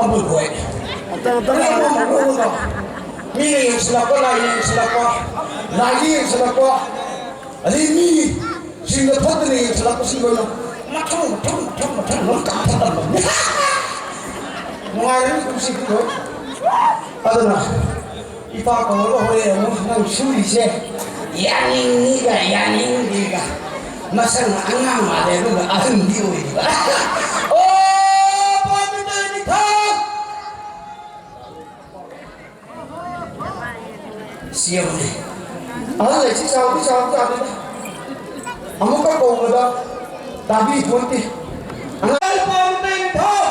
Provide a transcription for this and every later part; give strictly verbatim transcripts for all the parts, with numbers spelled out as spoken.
ꯑꯃꯨꯛ ꯍꯣꯏ꯫ ꯃꯤꯅ ꯌꯦꯡꯁꯤꯜꯂꯛꯄ, ꯂꯥꯏꯅ ꯌꯦꯡꯁꯤꯜꯂꯛꯄ, ꯂꯥꯏꯅ ꯌꯦꯡꯁꯤꯜꯂꯛꯄ, ꯑꯗꯩ ꯃꯤ ꯁꯤꯡꯗ ꯐꯠꯇꯅ ꯌꯦꯡꯁꯤꯜꯂꯛꯄꯁꯤꯡꯗꯣ ꯑꯩꯅ ꯃꯊꯪ, ꯃꯊꯪ, ꯃꯊꯪ, ꯃꯊꯪ ꯂꯣꯏ ꯀꯥꯞꯊꯠꯂꯝꯕꯅꯤ꯫ ꯅꯨꯡꯉꯥꯏꯔꯅꯤ ꯀꯨꯝꯁꯤꯗꯤ ꯂꯣꯏ꯫ ꯑꯗꯨꯅ ꯏꯄꯥ ꯀꯧꯔꯒ ꯍꯣꯔꯦꯟ ꯑꯃꯨꯛ ꯅꯪ ꯁꯨꯔꯤꯁꯦ ꯌꯥꯅꯤꯡꯉꯤꯒ ꯌꯥꯅꯤꯡꯗꯦꯒ, ꯃꯁꯛꯅ ꯑꯉꯥꯡ ꯃꯥꯜꯂꯦ ꯑꯗꯨꯒ ꯑꯍꯟꯗꯤ ꯑꯣꯏꯔꯤꯕ꯫ ꯑꯣ, ꯄꯥꯟꯕꯤꯗ ꯅꯤꯡꯊꯧ! ꯁꯤ ꯌꯦꯡꯉꯨꯅꯦ꯫ ꯑꯍꯜ ꯂꯩꯁꯤ ꯆꯥꯎꯗꯤ ꯆꯥꯎꯕ ꯖꯥꯠꯅꯤꯗ꯫ ꯑꯃꯨꯛꯀ ꯀꯧꯕꯗ ꯇꯥꯕꯤ ꯄꯣꯟꯇꯦ꯫ ꯑꯉꯥꯡ ꯄꯥꯎ ꯇꯩ ꯊꯣꯛ꯫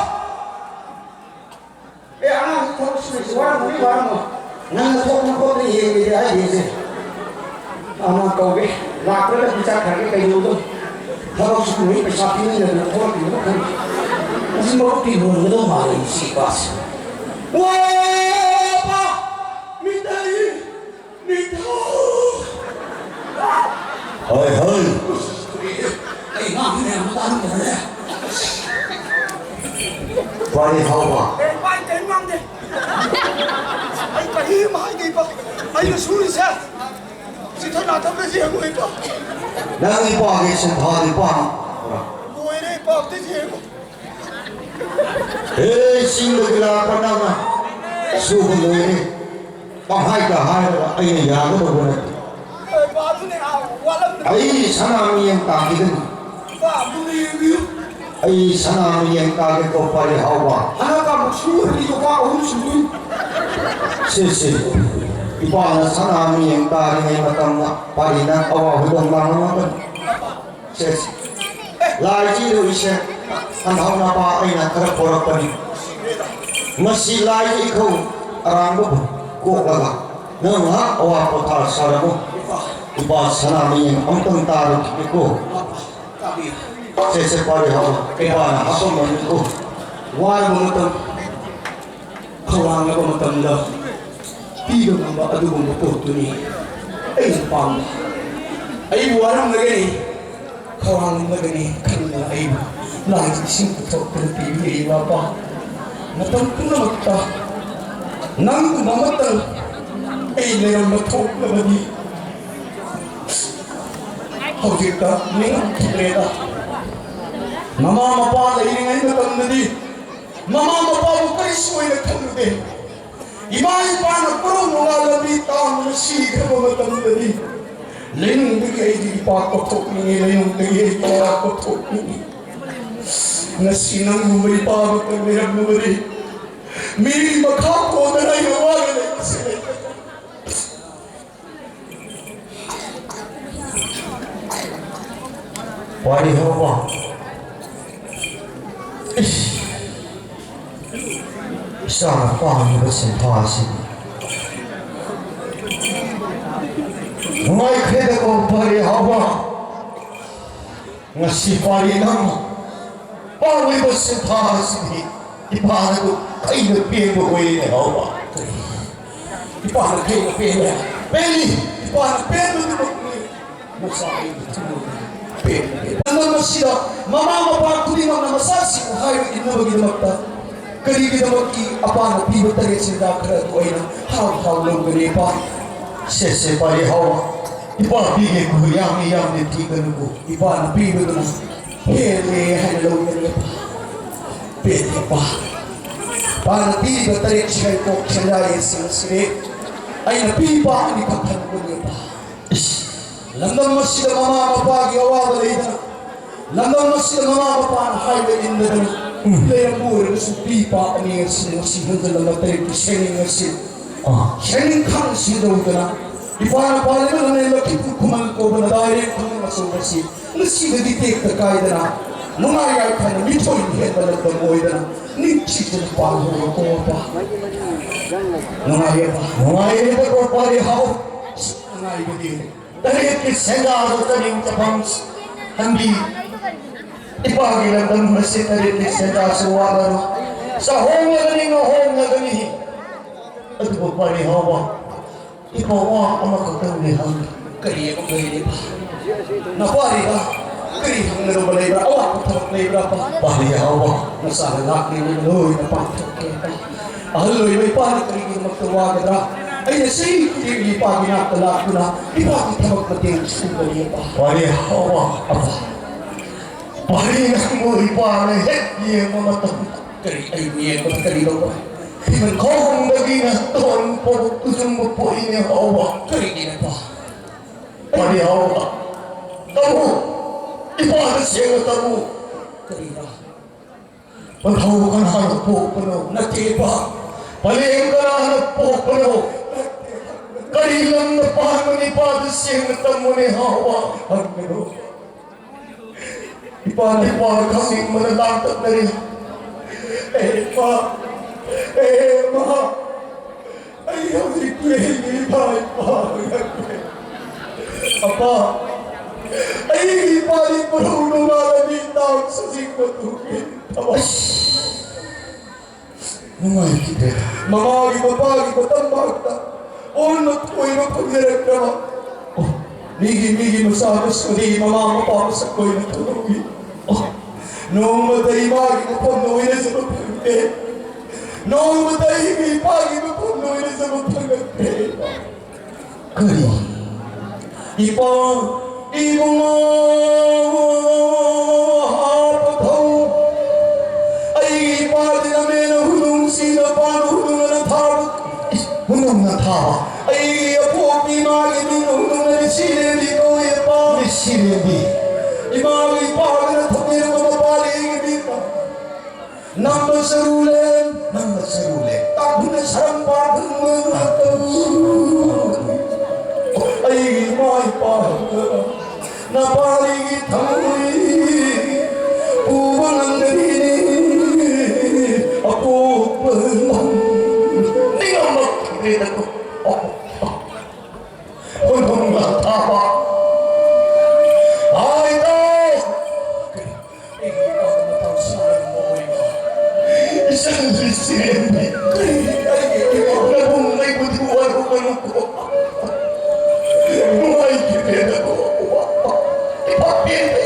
ꯑꯦ, ꯑꯉꯥꯡ ꯊꯕꯛ ꯁꯨꯔꯤꯁꯤ ꯋꯥꯔꯝꯒꯅꯤ, ꯋꯥꯔꯝꯃꯣꯏ꯫ ꯅꯪꯅ ꯊꯣꯛꯅ ꯈꯣꯠꯅ ꯌꯦꯡꯒꯦꯗꯤ ꯍꯥꯏꯗꯦꯁꯦ꯫ ꯑꯃ ꯀꯧꯒꯦ, ꯂꯥꯛꯇ꯭ꯔꯒꯗꯤ ꯆꯠꯈ꯭ꯔꯒꯦ, ꯀꯩꯅꯣꯗꯣ꯫ ꯊꯕꯛ ꯁꯨꯕꯒꯤ ꯄꯩꯁꯥ ꯄꯤꯅꯤꯡꯗꯗꯅ ꯊꯣꯛꯂꯛꯈꯤꯕꯅꯣ ꯈꯪꯗꯦ꯫ ꯃꯁꯤ ꯃꯕꯨꯛ ꯄꯤꯕ ꯑꯣꯏꯔꯝꯒꯗꯧ ꯃꯥꯜꯂꯦ, ꯁꯤ ꯄꯥꯁꯦ꯫ ꯋꯥ! ꯃꯤꯇꯩ! ꯃꯤꯇꯩ! ꯍꯣꯏ, ꯍꯣꯏ꯫ ꯑꯩ ꯉꯥꯡꯕ ꯃꯌꯥꯝꯗꯣ ꯇꯥꯔꯝꯒꯅꯤꯅꯦ꯫ ꯋꯥꯔꯤ ꯍꯧꯕ꯫ ꯑꯦ, ꯏꯄꯥ, ꯑꯩ ꯀꯔꯤꯝ ꯉꯥꯡꯗꯦ꯫ ꯑꯩ ꯀꯔꯤꯝ ꯍꯥꯏꯗꯦ, ꯏꯄꯥ꯫ ꯑꯩꯅ ꯁꯨꯔꯤꯁꯦ ꯆꯤꯊ ꯅꯥꯊꯕꯗ ꯌꯦꯡꯉꯨ, ꯏꯄꯥ꯫ ꯅꯪ ꯏꯄꯥꯒꯤ ꯁꯤꯟꯊꯥꯗꯤ ꯄꯥꯝꯕ꯭ꯔꯥ? ꯂꯣꯏꯔꯦ, ꯏꯄꯥ, ꯑꯝꯇ ꯌꯦꯡꯉꯨ꯫ ꯑꯦ, ꯆꯤꯡꯗꯒꯤ ꯂꯥꯛꯄ ꯅꯪꯅ ꯁꯨꯕ ꯂꯣꯏꯔꯦ꯫ ꯄꯪꯍꯥꯏꯗ ꯍꯥꯏꯔꯒ ꯑꯩꯅ ꯌꯥꯒꯗꯧꯕ ꯅꯠꯇꯦ꯫ ꯑꯩ ꯁꯅꯥ ꯃꯤꯌꯦꯡ ꯇꯥꯈꯤꯒꯅꯤ꯫ ꯑꯩ ꯁꯅꯥ ꯃꯤꯌꯦꯡ ꯇꯥꯒꯦꯀꯣ, ꯄꯥꯔꯤ ꯍꯥꯎꯕ꯫ ꯁꯦ, ꯁꯦ꯫ ꯏꯄꯥꯅ ꯁꯅꯥ ꯃꯤꯌꯦꯡ ꯇꯥꯔꯤꯉꯩ ꯃꯇꯝꯗ ꯄꯥꯔꯤꯅ ꯑꯋꯥ ꯍꯣꯏꯗꯣꯝ ꯂꯥꯡꯉꯝꯃꯒꯅꯤ꯫ ꯁꯦ, ꯁꯦ꯫ ꯂꯥꯏꯁꯤ ꯏꯔꯨ ꯏꯁꯦ ꯍꯟꯊꯧꯅꯕ ꯑꯩꯅ ꯈꯔ ꯄꯣꯔꯛꯄꯅꯤ꯫ ꯃꯁꯤ ꯂꯥꯏꯒꯤ ꯏꯈꯧ ꯑꯔꯥꯡꯕꯕꯨ ꯀꯣꯛꯂꯒ ꯅꯪ ꯉꯥꯏꯍꯥꯛ ꯑꯋꯥ ꯄꯣꯊꯥ ꯁꯥꯔꯝꯃꯨ꯫ ꯏꯄꯥ ꯁꯅꯥꯃꯍꯤ ꯑꯃꯨꯛꯇꯪ ꯇꯥꯔꯨꯈꯤꯒꯦꯀꯣ꯫ ꯁꯦ, ꯁꯦ, ꯄꯥꯔꯤ ꯍꯥꯎ꯫ ꯏꯄꯥꯅ ꯍꯥꯞꯄꯝꯕꯅꯤꯀꯣ꯫ ꯋꯥꯔꯕ ꯃꯇꯝ ꯈꯧꯔꯥꯡꯂꯕ ꯃꯇꯝꯗ ꯄꯤꯕ ꯉꯝꯕ ꯑꯗꯨꯒꯨꯝꯕ ꯄꯣꯠꯇꯨꯅꯤ ꯑꯩꯅ ꯄꯥꯝꯕ꯫ ꯑꯩꯕꯨ ꯋꯥꯔꯝꯂꯒꯅꯤ, ꯈꯧꯔꯥꯡꯂꯝꯂꯒꯅꯤ ꯈꯟꯗꯨꯅ ꯑꯩꯕꯨ ꯂꯥꯏꯒꯤ ꯏꯁꯤꯡ ꯄꯨꯊꯣꯛꯇꯨꯅ ꯄꯤꯕꯤꯔꯤꯕ ꯑꯄꯥ꯫ ꯃꯇꯝ ꯄꯨꯝꯅꯃꯛꯇ ꯅꯪꯒꯨꯝꯕ ꯑꯃꯇꯪ ꯑꯩ ꯂꯩꯔꯝꯕ ꯊꯣꯛꯂꯕꯗꯤ ꯍꯧꯖꯤꯛꯇ ꯅꯤꯡꯉꯝꯈꯤꯗ꯭ꯔꯦꯗ꯫ ꯃꯃꯥ ꯃꯄꯥ ꯂꯩꯔꯤꯉꯩ ꯃꯇꯝꯗꯗꯤ ꯃꯃꯥ ꯃꯄꯥꯕꯨ ꯀꯔꯤꯁꯨ ꯑꯣꯏꯅ ꯈꯜꯂꯨꯗꯦ꯫ ꯏꯃꯥ ꯏꯄꯥꯅ ꯀꯔꯝꯕ ꯂꯝꯕꯤ ꯇꯥꯡꯅ ꯁꯤꯈ꯭ꯔꯕ ꯃꯇꯝꯗꯗꯤ ꯂꯩꯅꯨꯡꯗꯒꯤ ꯑꯩꯗꯤ ꯏꯄꯥ ꯀꯧꯊꯣꯛꯅꯤꯡꯉꯤ, ꯂꯩꯅꯨꯡꯗꯒꯤ ꯑꯩ ꯏꯄꯥ ꯀꯧꯊꯣꯛꯅꯤꯡꯉꯤ꯫ ꯉꯁꯤ ꯅꯪꯒꯨꯝꯕ ꯏꯄꯥ ꯑꯃꯇꯪ ꯂꯩꯔꯝꯂꯕꯗꯤ ꯃꯤꯒꯤ ꯃꯈꯥ ꯄꯣꯟꯗꯅ ꯑꯩꯅ ꯋꯥꯅ ꯂꯩꯕꯁꯦ ꯂꯩꯒꯗ꯭ꯔꯥ? ꯋꯥꯔꯤ ꯍꯧꯕ꯫ ꯏꯁ! ꯏꯆꯥꯅ ꯄꯥꯝꯂꯤꯕ ꯁꯤꯟꯊꯥ ꯑꯁꯤ ꯅꯨꯡꯉꯥꯏꯈ꯭ꯔꯦꯗꯀꯣ, ꯄꯥꯔꯤ ꯍꯥꯎꯕ꯫ ꯉꯁꯤ ꯄꯥꯔꯤ ꯅꯪꯅ ꯄꯥꯝꯂꯤꯕ ꯁꯤꯟꯊꯥ ꯑꯁꯤꯗꯤ ꯏꯄꯥꯅꯕꯨ ꯀꯩꯅ ꯄꯦꯟꯕ ꯑꯣꯏꯔꯦꯅꯦ ꯍꯥꯎꯕ꯫ ꯏꯄꯥꯅ ꯀꯩꯅ ꯄꯦꯟꯕ? ꯄꯦꯜꯂꯤ꯫ ꯏꯄꯥꯅ ꯄꯦꯟꯕꯗꯨꯃꯛꯅꯤ꯫ ꯃꯆꯥ ꯑꯩꯒꯤ ꯊꯃꯣꯏꯗ ꯄꯦꯟꯕ꯫ ꯂꯝꯗꯝ ꯑꯁꯤꯗ ꯃꯃꯥ ꯃꯄꯥ ꯈꯨꯗꯤꯡꯃꯛꯅ ꯃꯆꯥꯁꯤꯡꯕꯨ ꯍꯥꯏꯕ ꯏꯟꯅꯕꯒꯤꯗꯃꯛꯇ ꯀꯔꯤꯒꯤꯗꯃꯛꯀꯤ ꯑꯄꯥꯅ ꯄꯤꯕ ꯇꯔꯦꯠ ꯁꯦꯟꯖꯥ ꯈꯔ ꯑꯗꯨ ꯑꯩꯅ ꯍꯥꯎ ꯍꯥꯎ ꯂꯧꯒꯅꯤ ꯏꯄꯥ? ꯁꯦ, ꯁꯦ, ꯄꯥꯔꯤ ꯍꯥꯎꯕ꯫ ꯏꯄꯥ ꯄꯤꯒꯦ ꯈꯨ ꯌꯥꯝꯃꯤ ꯌꯥꯝꯗꯦ ꯊꯤꯒꯅꯨꯀꯣ꯫ ꯏꯄꯥꯅ ꯄꯤꯕꯗꯨꯅ ꯍꯦꯜꯂꯦ ꯍꯥꯏꯅ ꯂꯧꯒꯅꯤ ꯏꯄꯥ꯫ ꯄꯦꯟꯗꯦ ꯏꯄꯥ꯫ ꯏꯄꯥꯅ ꯄꯤꯔꯤꯕ ꯇꯔꯦꯠ ꯁꯦꯟꯀꯣꯛ ꯁꯦꯟꯖꯥ ꯌꯦꯟꯁꯤꯡ ꯑꯁꯤꯗꯤ ꯑꯩꯅ ꯄꯤ ꯏꯄꯥ ꯑꯅꯤꯈꯛ ꯊꯝꯒꯅꯤ ꯏꯄꯥ꯫ ꯏꯁ! ꯂꯝꯗꯝ ꯑꯁꯤꯗ ꯃꯃꯥ ꯃꯄꯥꯒꯤ ꯑꯋꯥꯕ ꯂꯩꯗꯅ, ꯂꯝꯗꯝ ꯑꯁꯤꯗ ꯃꯃꯥ ꯃꯄꯥꯅ ꯍꯥꯏꯕ ꯏꯟꯗꯗꯅ ꯎꯝ꯫ ꯂꯩꯔꯝꯕ ꯑꯣꯏꯔꯒꯁꯨ ꯄꯤ ꯏꯄꯥ ꯑꯅꯤ ꯑꯁꯤ ꯉꯁꯤ ꯍꯟꯖꯜꯂꯝꯕ ꯇꯔꯦꯠꯀꯤ ꯁꯦꯟꯅꯤꯡ ꯑꯁꯤ ꯑꯥ꯫ ꯁꯦꯟꯅꯤꯡ ꯈꯥꯡ ꯁꯤꯟꯗꯧꯗꯅ ꯏꯄꯥꯅ ꯄꯥꯜꯂꯤꯕ ꯂꯝꯂꯦꯟ ꯂꯛꯈꯤꯄꯨꯔ ꯈꯨꯃꯟ ꯀꯧꯕ ꯂꯗꯥꯏꯔꯦꯟ ꯈꯨꯃꯟ ꯑꯆꯧꯕꯁꯤ ꯉꯁꯤꯗꯒꯤ ꯇꯦꯛꯇ ꯀꯥꯏꯗꯅ ꯅꯨꯡꯉꯥꯏ ꯌꯥꯏꯐꯅ ꯃꯤꯊꯣꯏ ꯃꯤꯍꯦꯟꯕ ꯂꯝꯗꯝ ꯑꯣꯏꯗꯅ ꯅꯤꯡꯊꯤꯖꯅ ꯄꯥꯜꯍꯧꯔꯣꯀꯣ ꯑꯄꯥ꯫ ꯅꯨꯡꯉꯥꯏꯌꯦ ꯑꯄꯥ꯫ ꯅꯨꯡꯉꯥꯏꯌꯦꯗꯀꯣ ꯄꯥꯔꯤ ꯍꯥꯎ꯫ ꯅꯨꯡꯉꯥꯏꯕꯗꯤ ꯇꯔꯦꯠꯀꯤ ꯁꯦꯟꯖꯥꯗꯨ ꯆꯥꯅꯤꯡ ꯆꯐꯝ ꯍꯟꯕꯤ꯫ ꯏꯄꯥꯒꯤ ꯂꯝꯗꯝ ꯑꯁꯤ ꯇꯔꯦꯠꯀꯤ ꯁꯦꯟꯖꯥꯁꯨ ꯋꯥꯠꯂꯔꯣꯏ꯫ ꯆꯥꯍꯣꯡꯂꯒꯅꯤ, ꯉꯥꯍꯣꯡꯂꯒꯅꯤ꯫ ꯑꯗꯨꯕꯨ ꯄꯥꯔꯤ ꯍꯥꯎꯕ, ꯏꯄꯥ ꯋꯥ ꯑꯃꯈꯛꯇꯪꯗꯤ ꯍꯪꯒꯦ꯫ ꯀꯔꯤ ꯑꯃꯨꯛ ꯂꯩꯔꯤꯕ? ꯅꯄꯥꯔꯤꯕ? ꯀꯔꯤ ꯍꯪꯒꯗꯧꯕ ꯂꯩꯕ꯭ꯔꯥ? ꯑꯋꯥꯠꯄ ꯊꯕꯛ ꯂꯩꯕ꯭ꯔꯥ, ꯑꯄꯥ? ꯄꯥꯔꯤ ꯍꯥꯎꯕ꯫ ꯅꯆꯥꯅ ꯂꯥꯛꯂꯤꯉꯩꯗ ꯂꯣꯏꯅ ꯄꯥꯡꯊꯣꯛꯀꯦ, ꯑꯄꯥ꯫ ꯑꯍꯜ ꯑꯣꯏꯕ ꯏꯄꯥꯅ ꯀꯔꯤꯒꯤꯗꯃꯛꯇ ꯋꯥꯒꯗ꯭ꯔꯥ? ꯑꯩꯅ ꯆꯍꯤ ꯈꯨꯗꯤꯡꯒꯤ ꯏꯄꯥꯒꯤ ꯅꯥꯛꯇ ꯂꯥꯛꯇꯨꯅ ꯏꯄꯥꯒꯤ ꯊꯕꯛ ꯃꯇꯦꯡ ꯁꯨꯕꯅꯤ, ꯑꯄꯥ꯫ ꯄꯥꯔꯤ ꯍꯥꯎꯕ꯫ ꯑꯄꯥ, ꯄꯥꯔꯤ ꯅꯪꯕꯨ ꯏꯄꯥꯅ ꯍꯦꯛ ꯌꯦꯡꯕ ꯃꯇꯝꯗ꯫ ꯀꯔꯤ ꯑꯩꯕꯨ ꯌꯦꯡꯕꯗ ꯀꯔꯤ ꯇꯧꯕ? ꯈꯣꯡꯗꯒꯤꯅ ꯇꯣꯟ ꯐꯥꯎꯕ ꯇꯨꯖꯨꯡꯕ ꯄꯣꯛꯏꯅꯦ ꯍꯥꯎꯕ꯫ ꯀꯔꯤꯒꯤꯅꯣ, ꯑꯄꯥ? ꯄꯥꯔꯤ ꯍꯥꯎꯕ꯫ ꯇꯝꯃꯨ꯫ ꯏꯄꯥꯗ ꯁꯦꯡꯅ ꯇꯝꯃꯨ꯫ ꯀꯔꯤꯔꯥ? ꯃꯊꯧ ꯀꯅꯥꯅ ꯄꯣꯛꯄꯅꯣ? ꯅꯠꯇꯦ, ꯏꯄꯥ꯫ ꯄꯂꯦꯝ ꯀꯅꯥꯅ ꯄꯣꯛꯄꯅꯣ? ꯀꯔꯤ ꯂꯝꯅ ꯄꯥꯟꯕꯅꯣ? ꯏꯄꯥꯗ ꯁꯦꯡꯅ ꯇꯝꯃꯨꯅꯦ ꯍꯥꯎꯕ꯫ ꯍꯪꯒꯅꯨ꯫ ꯏꯄꯥꯅ ꯏꯄꯥ ꯈꯪꯅꯤꯡꯕꯅ ꯂꯥꯡꯇꯛꯅꯔꯤ꯫ ꯑꯦ ꯏꯄꯥ, ꯑꯦ ꯏꯃꯥ, ꯑꯩ ꯍꯧꯖꯤꯛ ꯀꯨꯏꯔꯦ ꯏꯄꯥ, ꯏꯄꯥ ꯍꯪꯉꯛꯇ꯭ꯔꯦ꯫ ꯑꯄꯥ, ꯑꯩꯒꯤ ꯏꯄꯥꯗꯤ ꯄꯨꯔꯧ ꯅꯨꯡꯉꯥꯜꯂꯕꯤ ꯇꯥꯡ ꯁꯖꯤꯛ ꯃꯇꯨꯒꯤ ꯊꯕꯛ꯫ ꯅꯨꯡꯉꯥꯏꯈꯤꯗ꯭ꯔꯦ꯫ ꯃꯃꯥꯒꯤ ꯃꯄꯥꯒꯤ ꯃꯇꯝ ꯃꯥꯛꯇ ꯑꯣꯟꯕ ꯊꯣꯏꯕ ꯐꯪꯖꯔꯛꯇ꯭ꯔꯕ꯫ ꯑꯣ, ꯃꯤꯒꯤ, ꯃꯤꯒꯤ ꯃꯆꯥ ꯃꯁꯨꯗꯤ ꯃꯃꯥ ꯃꯄꯥ ꯃꯁꯛ ꯂꯣꯏꯅ ꯊꯣꯛꯂꯛꯏ꯫ ꯑꯣ, ꯅꯣꯡꯃꯇ ꯏꯃꯥꯒꯤ ꯃꯐꯝꯗ ꯑꯣꯏꯅꯖꯕ ꯐꯪꯗꯦ꯫ ꯅꯣꯡꯃꯇ ꯑꯩꯒꯤ ꯏꯄꯥꯒꯤ ꯃꯐꯝꯗ ꯑꯣꯏꯅꯖꯕ ꯐꯪꯂꯛꯇꯦ꯫ ꯀꯔꯤ? ꯏꯄꯥ, ꯏꯕꯨꯡꯉꯣ, ꯍꯥꯞꯄ ꯐꯧ꯫ ꯑꯩꯒꯤ ꯏꯄꯥꯗꯤ ꯂꯝꯃꯦꯅ ꯍꯨꯅꯨꯡ ꯁꯤꯅ ꯄꯥꯟ ꯍꯨꯅꯨꯡ ꯑꯅ ꯊꯥꯕ꯫ ꯏꯁ, ꯍꯨꯅꯨꯡꯅ ꯊꯥꯕ꯫ ꯑꯩꯒꯤ ꯑꯄꯣꯛꯄꯤ ꯏꯃꯥꯒꯤ ꯃꯤꯡ ꯍꯨꯅꯨꯡ ꯑꯅ ꯁꯤꯔꯦꯝꯕꯤ ꯀꯧꯏ, ꯏꯄꯥ꯫ ꯁꯤꯔꯦꯝꯕꯤ꯫ ꯏꯃꯥꯒꯤ ꯏꯄꯥꯗꯨꯅ ꯊꯝꯕꯤꯔꯝꯕ ꯃꯄꯥꯗꯤ ꯑꯩꯒꯤ ꯃꯤꯡ ꯅꯝꯕ ꯆꯔꯨꯂꯦ, ꯅꯝꯕ ꯆꯔꯨꯂꯦ꯫ ꯇꯥꯡꯈꯨꯜ ꯁꯔꯝ ꯄꯥꯡꯈꯨꯜ ꯃꯇꯧ꯫ ꯑꯩꯒꯤ ꯏꯃꯥ ꯏꯄꯥ ꯅꯄꯥꯔꯤꯒꯤ ꯊꯃꯣꯏ ꯄꯨꯕ ꯉꯝꯗꯕꯤꯅꯤ꯫ ꯑꯄꯣꯛꯄ ꯂꯝ ꯅꯤꯡꯉꯝꯃꯛꯈꯤꯗꯦꯗꯀꯣ꯫ ꯍꯣꯏ, ꯍꯣꯏ, ꯊꯥꯕ꯫ ꯍꯥꯏꯗꯣ꯫ ꯏꯆꯟꯁꯤ ꯆꯦꯟꯕꯤ꯫ ꯅꯕꯨꯡ ꯂꯩꯕꯗꯤ ꯋꯥꯔꯨꯒꯅꯨꯀꯣ꯫ ꯅꯨꯡꯉꯥꯏꯈꯤꯗꯦꯗꯀꯣ꯫ ꯏꯄꯥ ꯄꯦꯟꯗꯦ꯫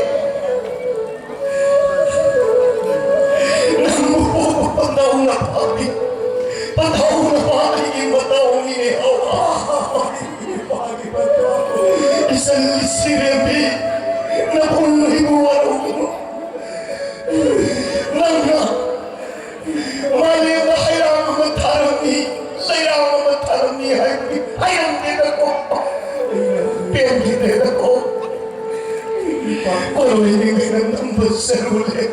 ꯁꯤꯔꯦꯝꯕꯤ, ꯅꯕꯨꯡ ꯑꯩꯕꯨ ꯋꯥꯔꯧꯒꯅꯨ꯫ ꯅꯪꯅ ꯃꯥꯂꯦꯝꯗ ꯍꯩꯔꯥꯡ ꯑꯃ ꯊꯥꯔꯝꯃꯤ, ꯂꯩꯔꯥꯡ ꯑꯃ ꯊꯥꯔꯝꯃꯤ ꯍꯥꯏꯕꯗꯤ ꯍꯥꯏꯔꯝꯗꯦꯗꯀꯣ꯫ ꯄꯦꯟꯈꯤꯗꯦꯗꯀꯣ꯫ ꯀꯣꯂꯣꯏ ꯅꯤꯡꯊꯦꯡꯅ ꯅꯝꯕ ꯁꯔꯨꯂꯦ꯫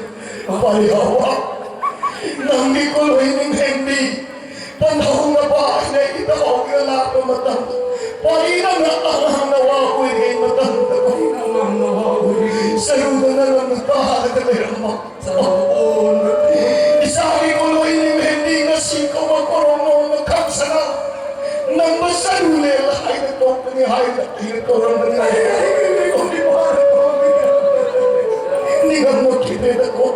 ꯄꯥꯔꯤ ꯍꯥꯎꯕ, ꯅꯪꯒꯤ ꯀꯣꯂꯣꯏ ꯅꯤꯡꯊꯦꯡꯗꯤ ꯄꯟꯊꯧꯅꯕ ꯑꯩꯅ ꯏꯇꯥꯎꯒꯤꯗ ꯂꯥꯛꯄ ꯃꯇꯝꯗ, ꯄꯥꯔꯤ ꯅꯪꯅ ꯑꯉꯥꯡ ꯅꯋꯥ ꯑꯣꯏꯔꯤꯉꯩ ꯃꯇꯝꯗ, ꯄꯥꯔꯤ ꯅꯪꯅ ꯑꯉꯥꯡ ꯅꯋꯥ ꯑꯣꯏꯔꯤꯉꯩ ꯆꯔꯨꯗ ꯅꯪꯅ ꯀꯥꯔꯒ ꯂꯩꯔꯝꯕ꯫ ꯏꯆꯥꯒꯤ ꯀꯣꯂꯣꯏ ꯅꯤꯡꯊꯦꯡꯗꯤ ꯉꯁꯤ ꯀꯧꯕ ꯀꯣꯔꯣꯡꯅꯣꯡꯅ ꯈꯪꯁꯅ ꯅꯪꯕ ꯆꯔꯨ ꯂꯦꯜ ꯍꯥꯏꯅ ꯀꯧꯕꯅꯤ ꯍꯥꯏꯅ ꯑꯩꯅ ꯀꯧꯔꯝꯕꯅꯤ꯫ ꯅꯤꯡꯉꯝꯃꯛꯈꯤꯗ꯭ꯔꯦꯗꯀꯣ꯫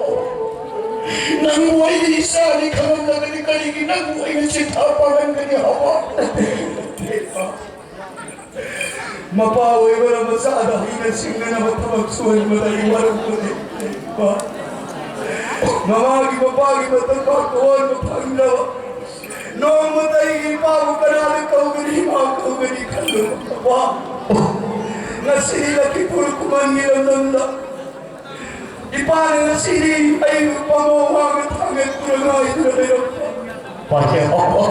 ꯅꯪꯕꯨ ꯑꯩꯒꯤ ꯏꯆꯥꯅꯤ ꯈꯪꯂꯝꯂꯒꯗꯤ ꯀꯔꯤꯒꯤ ꯅꯪꯕꯨ ꯑꯩꯅ ꯆꯤꯟꯊꯥ ꯄꯥꯡꯍꯟꯒꯅꯤ ꯍꯥꯏꯕ? ꯃꯄꯥ ꯑꯣꯏꯕꯅ ꯃꯆꯥꯗ ꯍꯩꯅ ꯁꯤꯡꯅꯅꯕ ꯊꯕꯛ ꯁꯨꯍꯟꯕꯗ ꯑꯩ ꯋꯥꯔꯧꯕꯅꯤ꯫ ꯃꯃꯥꯒꯤ ꯃꯄꯥꯒꯤ ꯃꯇꯝ ꯄꯥꯛ ꯑꯣꯟꯕ ꯐꯪꯗꯕ, ꯅꯣꯡꯃꯇ ꯑꯩꯒꯤ ꯏꯄꯥꯕꯨ ꯀꯅꯥꯅ ꯀꯧꯒꯅꯤ, ꯏꯃꯥ ꯀꯧꯒꯅꯤ ꯈꯜꯂꯨꯕ꯫ ꯉꯁꯤꯗꯤ ꯂꯛꯈꯤꯄꯨꯔ ꯈꯨꯃꯟꯒꯤ ꯂꯝꯗꯝꯗ ꯏꯄꯥꯅ ꯉꯁꯤꯗꯤ ꯑꯩꯕꯨ ꯄꯥꯃꯣ ꯋꯥꯡꯅ ꯊꯥꯡꯒꯠꯇꯨꯅ ꯉꯥꯏꯗꯨꯅ ꯂꯩꯔꯝꯕ꯫ ꯄꯥꯔꯤ ꯍꯥꯎꯕ꯫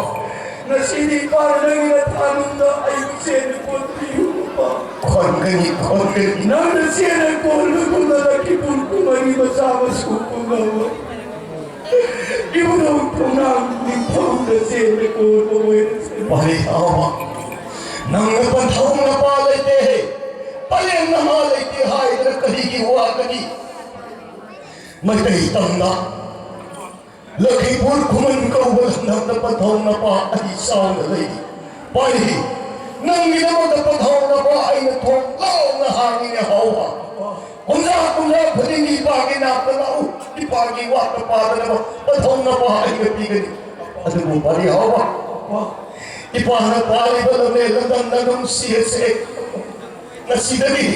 ꯉꯁꯤꯗꯤ ꯏꯄꯥꯅ ꯅꯪꯒꯤ ꯅꯊꯥꯅꯨꯡꯗ ꯑꯩꯕꯨ ꯆꯦꯟꯅ ꯀꯣꯟꯕꯤꯌꯨ, ꯏꯄꯥ꯫ ꯀꯣꯟꯒꯅꯤ, ꯀꯣꯟꯒꯅꯤ꯫ ꯅꯪꯅ ꯆꯦꯟꯅ ꯀꯣꯟꯕꯒꯨꯝꯅ ꯂꯛꯈꯤꯄꯨꯔ ꯈꯨꯃꯟꯒꯤ ꯃꯆꯥ ꯃꯁꯨ ꯄꯨꯝꯅꯃꯛ ꯏꯕꯨꯙꯧ ꯊꯣꯡꯅꯥꯎ ꯅꯤꯡꯊꯧꯗ ꯆꯦꯟꯅ ꯀꯣꯟꯕ ꯑꯣꯏꯔꯁꯅꯨ꯫ ꯄꯥꯔꯤ ꯍꯥꯎꯕ꯫ ꯅꯪꯅ ꯄꯟꯊꯧ ꯅꯄꯥ ꯂꯩꯇꯦ, ꯄꯂꯦꯝ ꯅꯃꯥ ꯂꯩꯇꯦ ꯍꯥꯏꯗꯅ ꯀꯔꯤꯒꯤ ꯋꯥꯒꯅꯤ? ꯃꯩꯇꯩ ꯇꯝꯅ ꯂꯛꯈꯤꯄꯨꯔ ꯈꯨꯃꯟ ꯀꯧꯕ ꯂꯝꯗꯝꯗ ꯄꯟꯊꯧ ꯅꯄꯥ ꯑꯅꯤ ꯆꯥꯎꯅ ꯂꯩꯔꯤ꯫ ꯄꯥꯔꯤ, ꯅꯪꯒꯤꯗꯃꯛꯇ ꯄꯟꯊꯧ ꯅꯄꯥ ꯑꯩꯅ ꯊꯣꯡ ꯂꯥꯎꯅ ꯍꯥꯡꯉꯤꯅꯦ ꯍꯥꯎꯕ꯫ ꯀꯨꯝꯖꯥ ꯀꯨꯝꯖꯥ ꯈꯨꯗꯤꯡꯒꯤ ꯏꯄꯥꯒꯤ ꯅꯥꯛꯇ ꯂꯥꯛꯎ, ꯏꯄꯥꯒꯤ ꯋꯥꯠꯇ ꯄꯥꯗꯅꯕ ꯄꯟꯊꯧ ꯅꯄꯥ ꯑꯩꯅ ꯄꯤꯒꯅꯤ꯫ ꯑꯗꯨꯕꯨ ꯄꯥꯔꯤ ꯍꯥꯎꯕ, ꯏꯄꯥꯅ ꯄꯥꯜꯂꯤꯕ ꯂꯝꯂꯦꯟ ꯂꯝꯗꯝ ꯅꯪ ꯅꯨꯡꯁꯤ ꯑꯁꯦ ꯉꯁꯤꯗꯒꯤ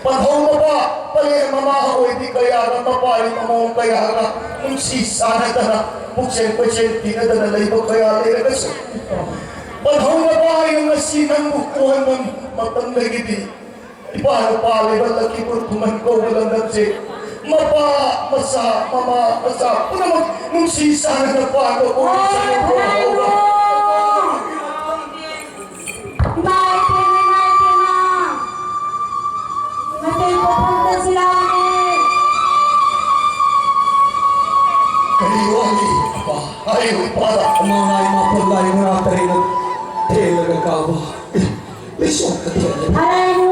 ꯄꯟꯊꯧ ꯃꯄꯥ, ꯄꯂꯦꯝ ꯃꯃꯥ ꯑꯣꯏꯕꯤ ꯀꯌꯥꯒ ꯃꯄꯥꯒꯤ ꯃꯃꯣꯝ ꯀꯌꯥꯒ ꯅꯨꯡꯁꯤ ꯆꯥꯟꯅꯗꯅ, ꯄꯨꯛꯆꯦꯜ ꯀꯣꯏꯆꯦꯜ ꯊꯤꯅꯗꯅ ꯂꯩꯕ ꯀꯌꯥ ꯂꯩꯔꯒꯁꯨ, ꯄꯟꯊꯧ ꯃꯄꯥ ꯑꯩꯅ ꯉꯁꯤ ꯅꯪꯕꯨ ꯎꯍꯟꯕ ꯃꯇꯝꯗꯒꯤꯗꯤ ꯏꯄꯥꯅ ꯄꯥꯜꯂꯤꯕ ꯂꯛꯈꯤꯄꯨꯔ ꯈꯨꯃꯟ ꯀꯧꯕ ꯂꯝꯗꯝꯁꯦ ꯃꯄꯥ, ꯃꯆꯥ, ꯃꯃꯥ, ꯃꯆꯥ ꯄꯨꯝꯅꯃꯛ ꯅꯨꯡꯁꯤ ꯆꯥꯟꯅꯅ ꯄꯥꯟꯕ ꯑꯣꯏꯁꯅꯨꯀꯣ꯫ ꯏꯃꯥ ꯏꯕꯦꯝꯃ, ꯏꯃꯥ ꯏꯕꯦꯝꯃ, ꯃꯇꯦꯡ ꯄꯥꯡꯕ ꯑꯝꯇ ꯁꯤꯜꯂꯛꯑꯣꯅꯦ꯫ ꯀꯔꯤ ꯋꯥꯅꯤ, ꯏꯄꯥ? ꯍꯥꯏꯌꯨ, ꯏꯄꯥꯗ꯫ ꯑꯃ ꯂꯥꯏ ꯃꯥꯄꯜ ꯂꯥꯏ ꯃꯉꯥ ꯇꯔꯦꯠꯅ ꯊꯦꯜꯂꯒ ꯀꯥꯕ꯫ ꯂꯩꯁꯣꯝꯗ ꯊꯦꯜꯂꯦ꯫ ꯍꯔꯥꯏꯕꯨ!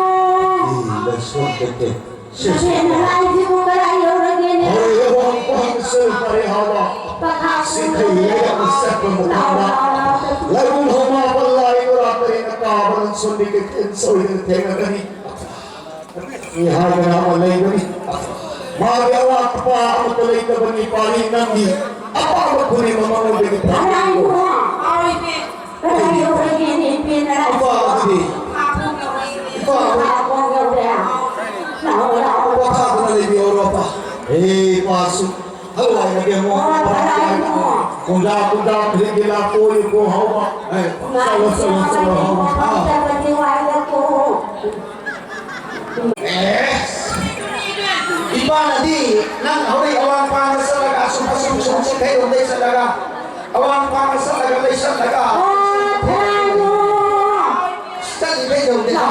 ꯑꯦ, ꯂꯩꯁꯣꯝꯗ ꯊꯦꯜꯂꯦ꯫ ꯅꯆꯦꯅ ꯂꯥꯏꯁꯤꯕꯨ ꯀꯗꯥꯏ ꯌꯧꯔꯒꯦꯅꯦ? ꯍꯣꯏ, ꯑꯋꯥꯡ ꯄꯥꯡꯒꯜ ꯁꯔꯨꯛ ꯄꯔꯦꯡ ꯍꯥꯎꯕ ꯁꯤꯡꯈꯩ ꯂꯩꯔꯛꯅ ꯆꯠꯄ ꯃꯇꯝꯗ ꯂꯥꯏꯕꯨꯡ ꯍꯧꯃꯥꯄꯜ ꯂꯥꯏ ꯕꯣꯔꯥ ꯇꯔꯦꯠꯅ ꯀꯥꯕ ꯂꯟꯁꯣꯟꯕꯤ ꯀꯩꯊꯦꯜ ꯁꯣꯏꯗꯅ ꯊꯦꯡꯅꯒꯅꯤ꯫ ꯃꯤ ꯍꯥꯏꯗꯅ ꯑꯃ ꯂꯩꯕꯅꯤ꯫ ꯃꯥꯒꯤ ꯑꯋꯥꯠ ꯑꯄꯥ ꯑꯃꯠꯇ ꯂꯩꯇꯕꯅꯤ꯫ ꯄꯥꯔꯤ ꯅꯪꯒꯤ ꯑꯄꯥꯝꯕ ꯈꯨꯗꯤꯡꯃꯛ ꯃꯉꯣꯟꯗꯒꯤ ꯐꯪꯒꯅꯤ꯫ ꯀꯗꯥꯏ ꯌꯧꯔꯒꯦꯅꯦ ꯏꯕꯦꯟꯅ? ꯏꯄꯥ ꯑꯗꯨꯗꯤ, ꯏꯄꯥ ꯑꯗꯨꯗꯤ, ꯄꯣꯊꯥꯗꯨꯅ ꯂꯩꯕꯤꯍꯧꯔꯣ, ꯑꯄꯥ꯫ ꯍꯦ, ꯏꯄꯥꯁꯨ ꯍꯜꯋꯥꯏ ꯃꯕꯦꯝꯃꯣ, ꯀꯣꯝꯂꯥ, ꯀꯣꯝꯂꯥ ꯈꯨꯗꯤꯡꯒꯤ ꯂꯥꯛꯄ ꯑꯣꯏꯌꯨꯀꯣ, ꯍꯥꯎꯕ꯫ ꯑꯦ, ꯆꯠꯂꯣ, ꯆꯠꯂꯣ, ꯆꯠꯂꯣ, ꯍꯥꯎꯕ꯫ ꯑꯥ꯫ ꯑꯦꯁ! ꯏꯄꯥꯅꯗꯤ ꯅꯪ ꯍꯧꯔꯛ ꯑꯋꯥꯡ ꯄꯥꯡꯅ ꯆꯠꯂꯒ ꯑꯁꯨꯝ, ꯑꯁꯨꯝ, ꯁꯨꯝ ꯆꯤꯡꯈꯩꯔꯣꯝꯗꯩ ꯆꯠꯂꯒ ꯑꯋꯥꯡ ꯄꯥꯡꯅ ꯆꯠꯂꯒ ꯂꯩꯁꯜꯂꯒ ꯆꯠꯂꯤꯉꯩ ꯌꯧꯗꯦ꯫ ꯅꯪ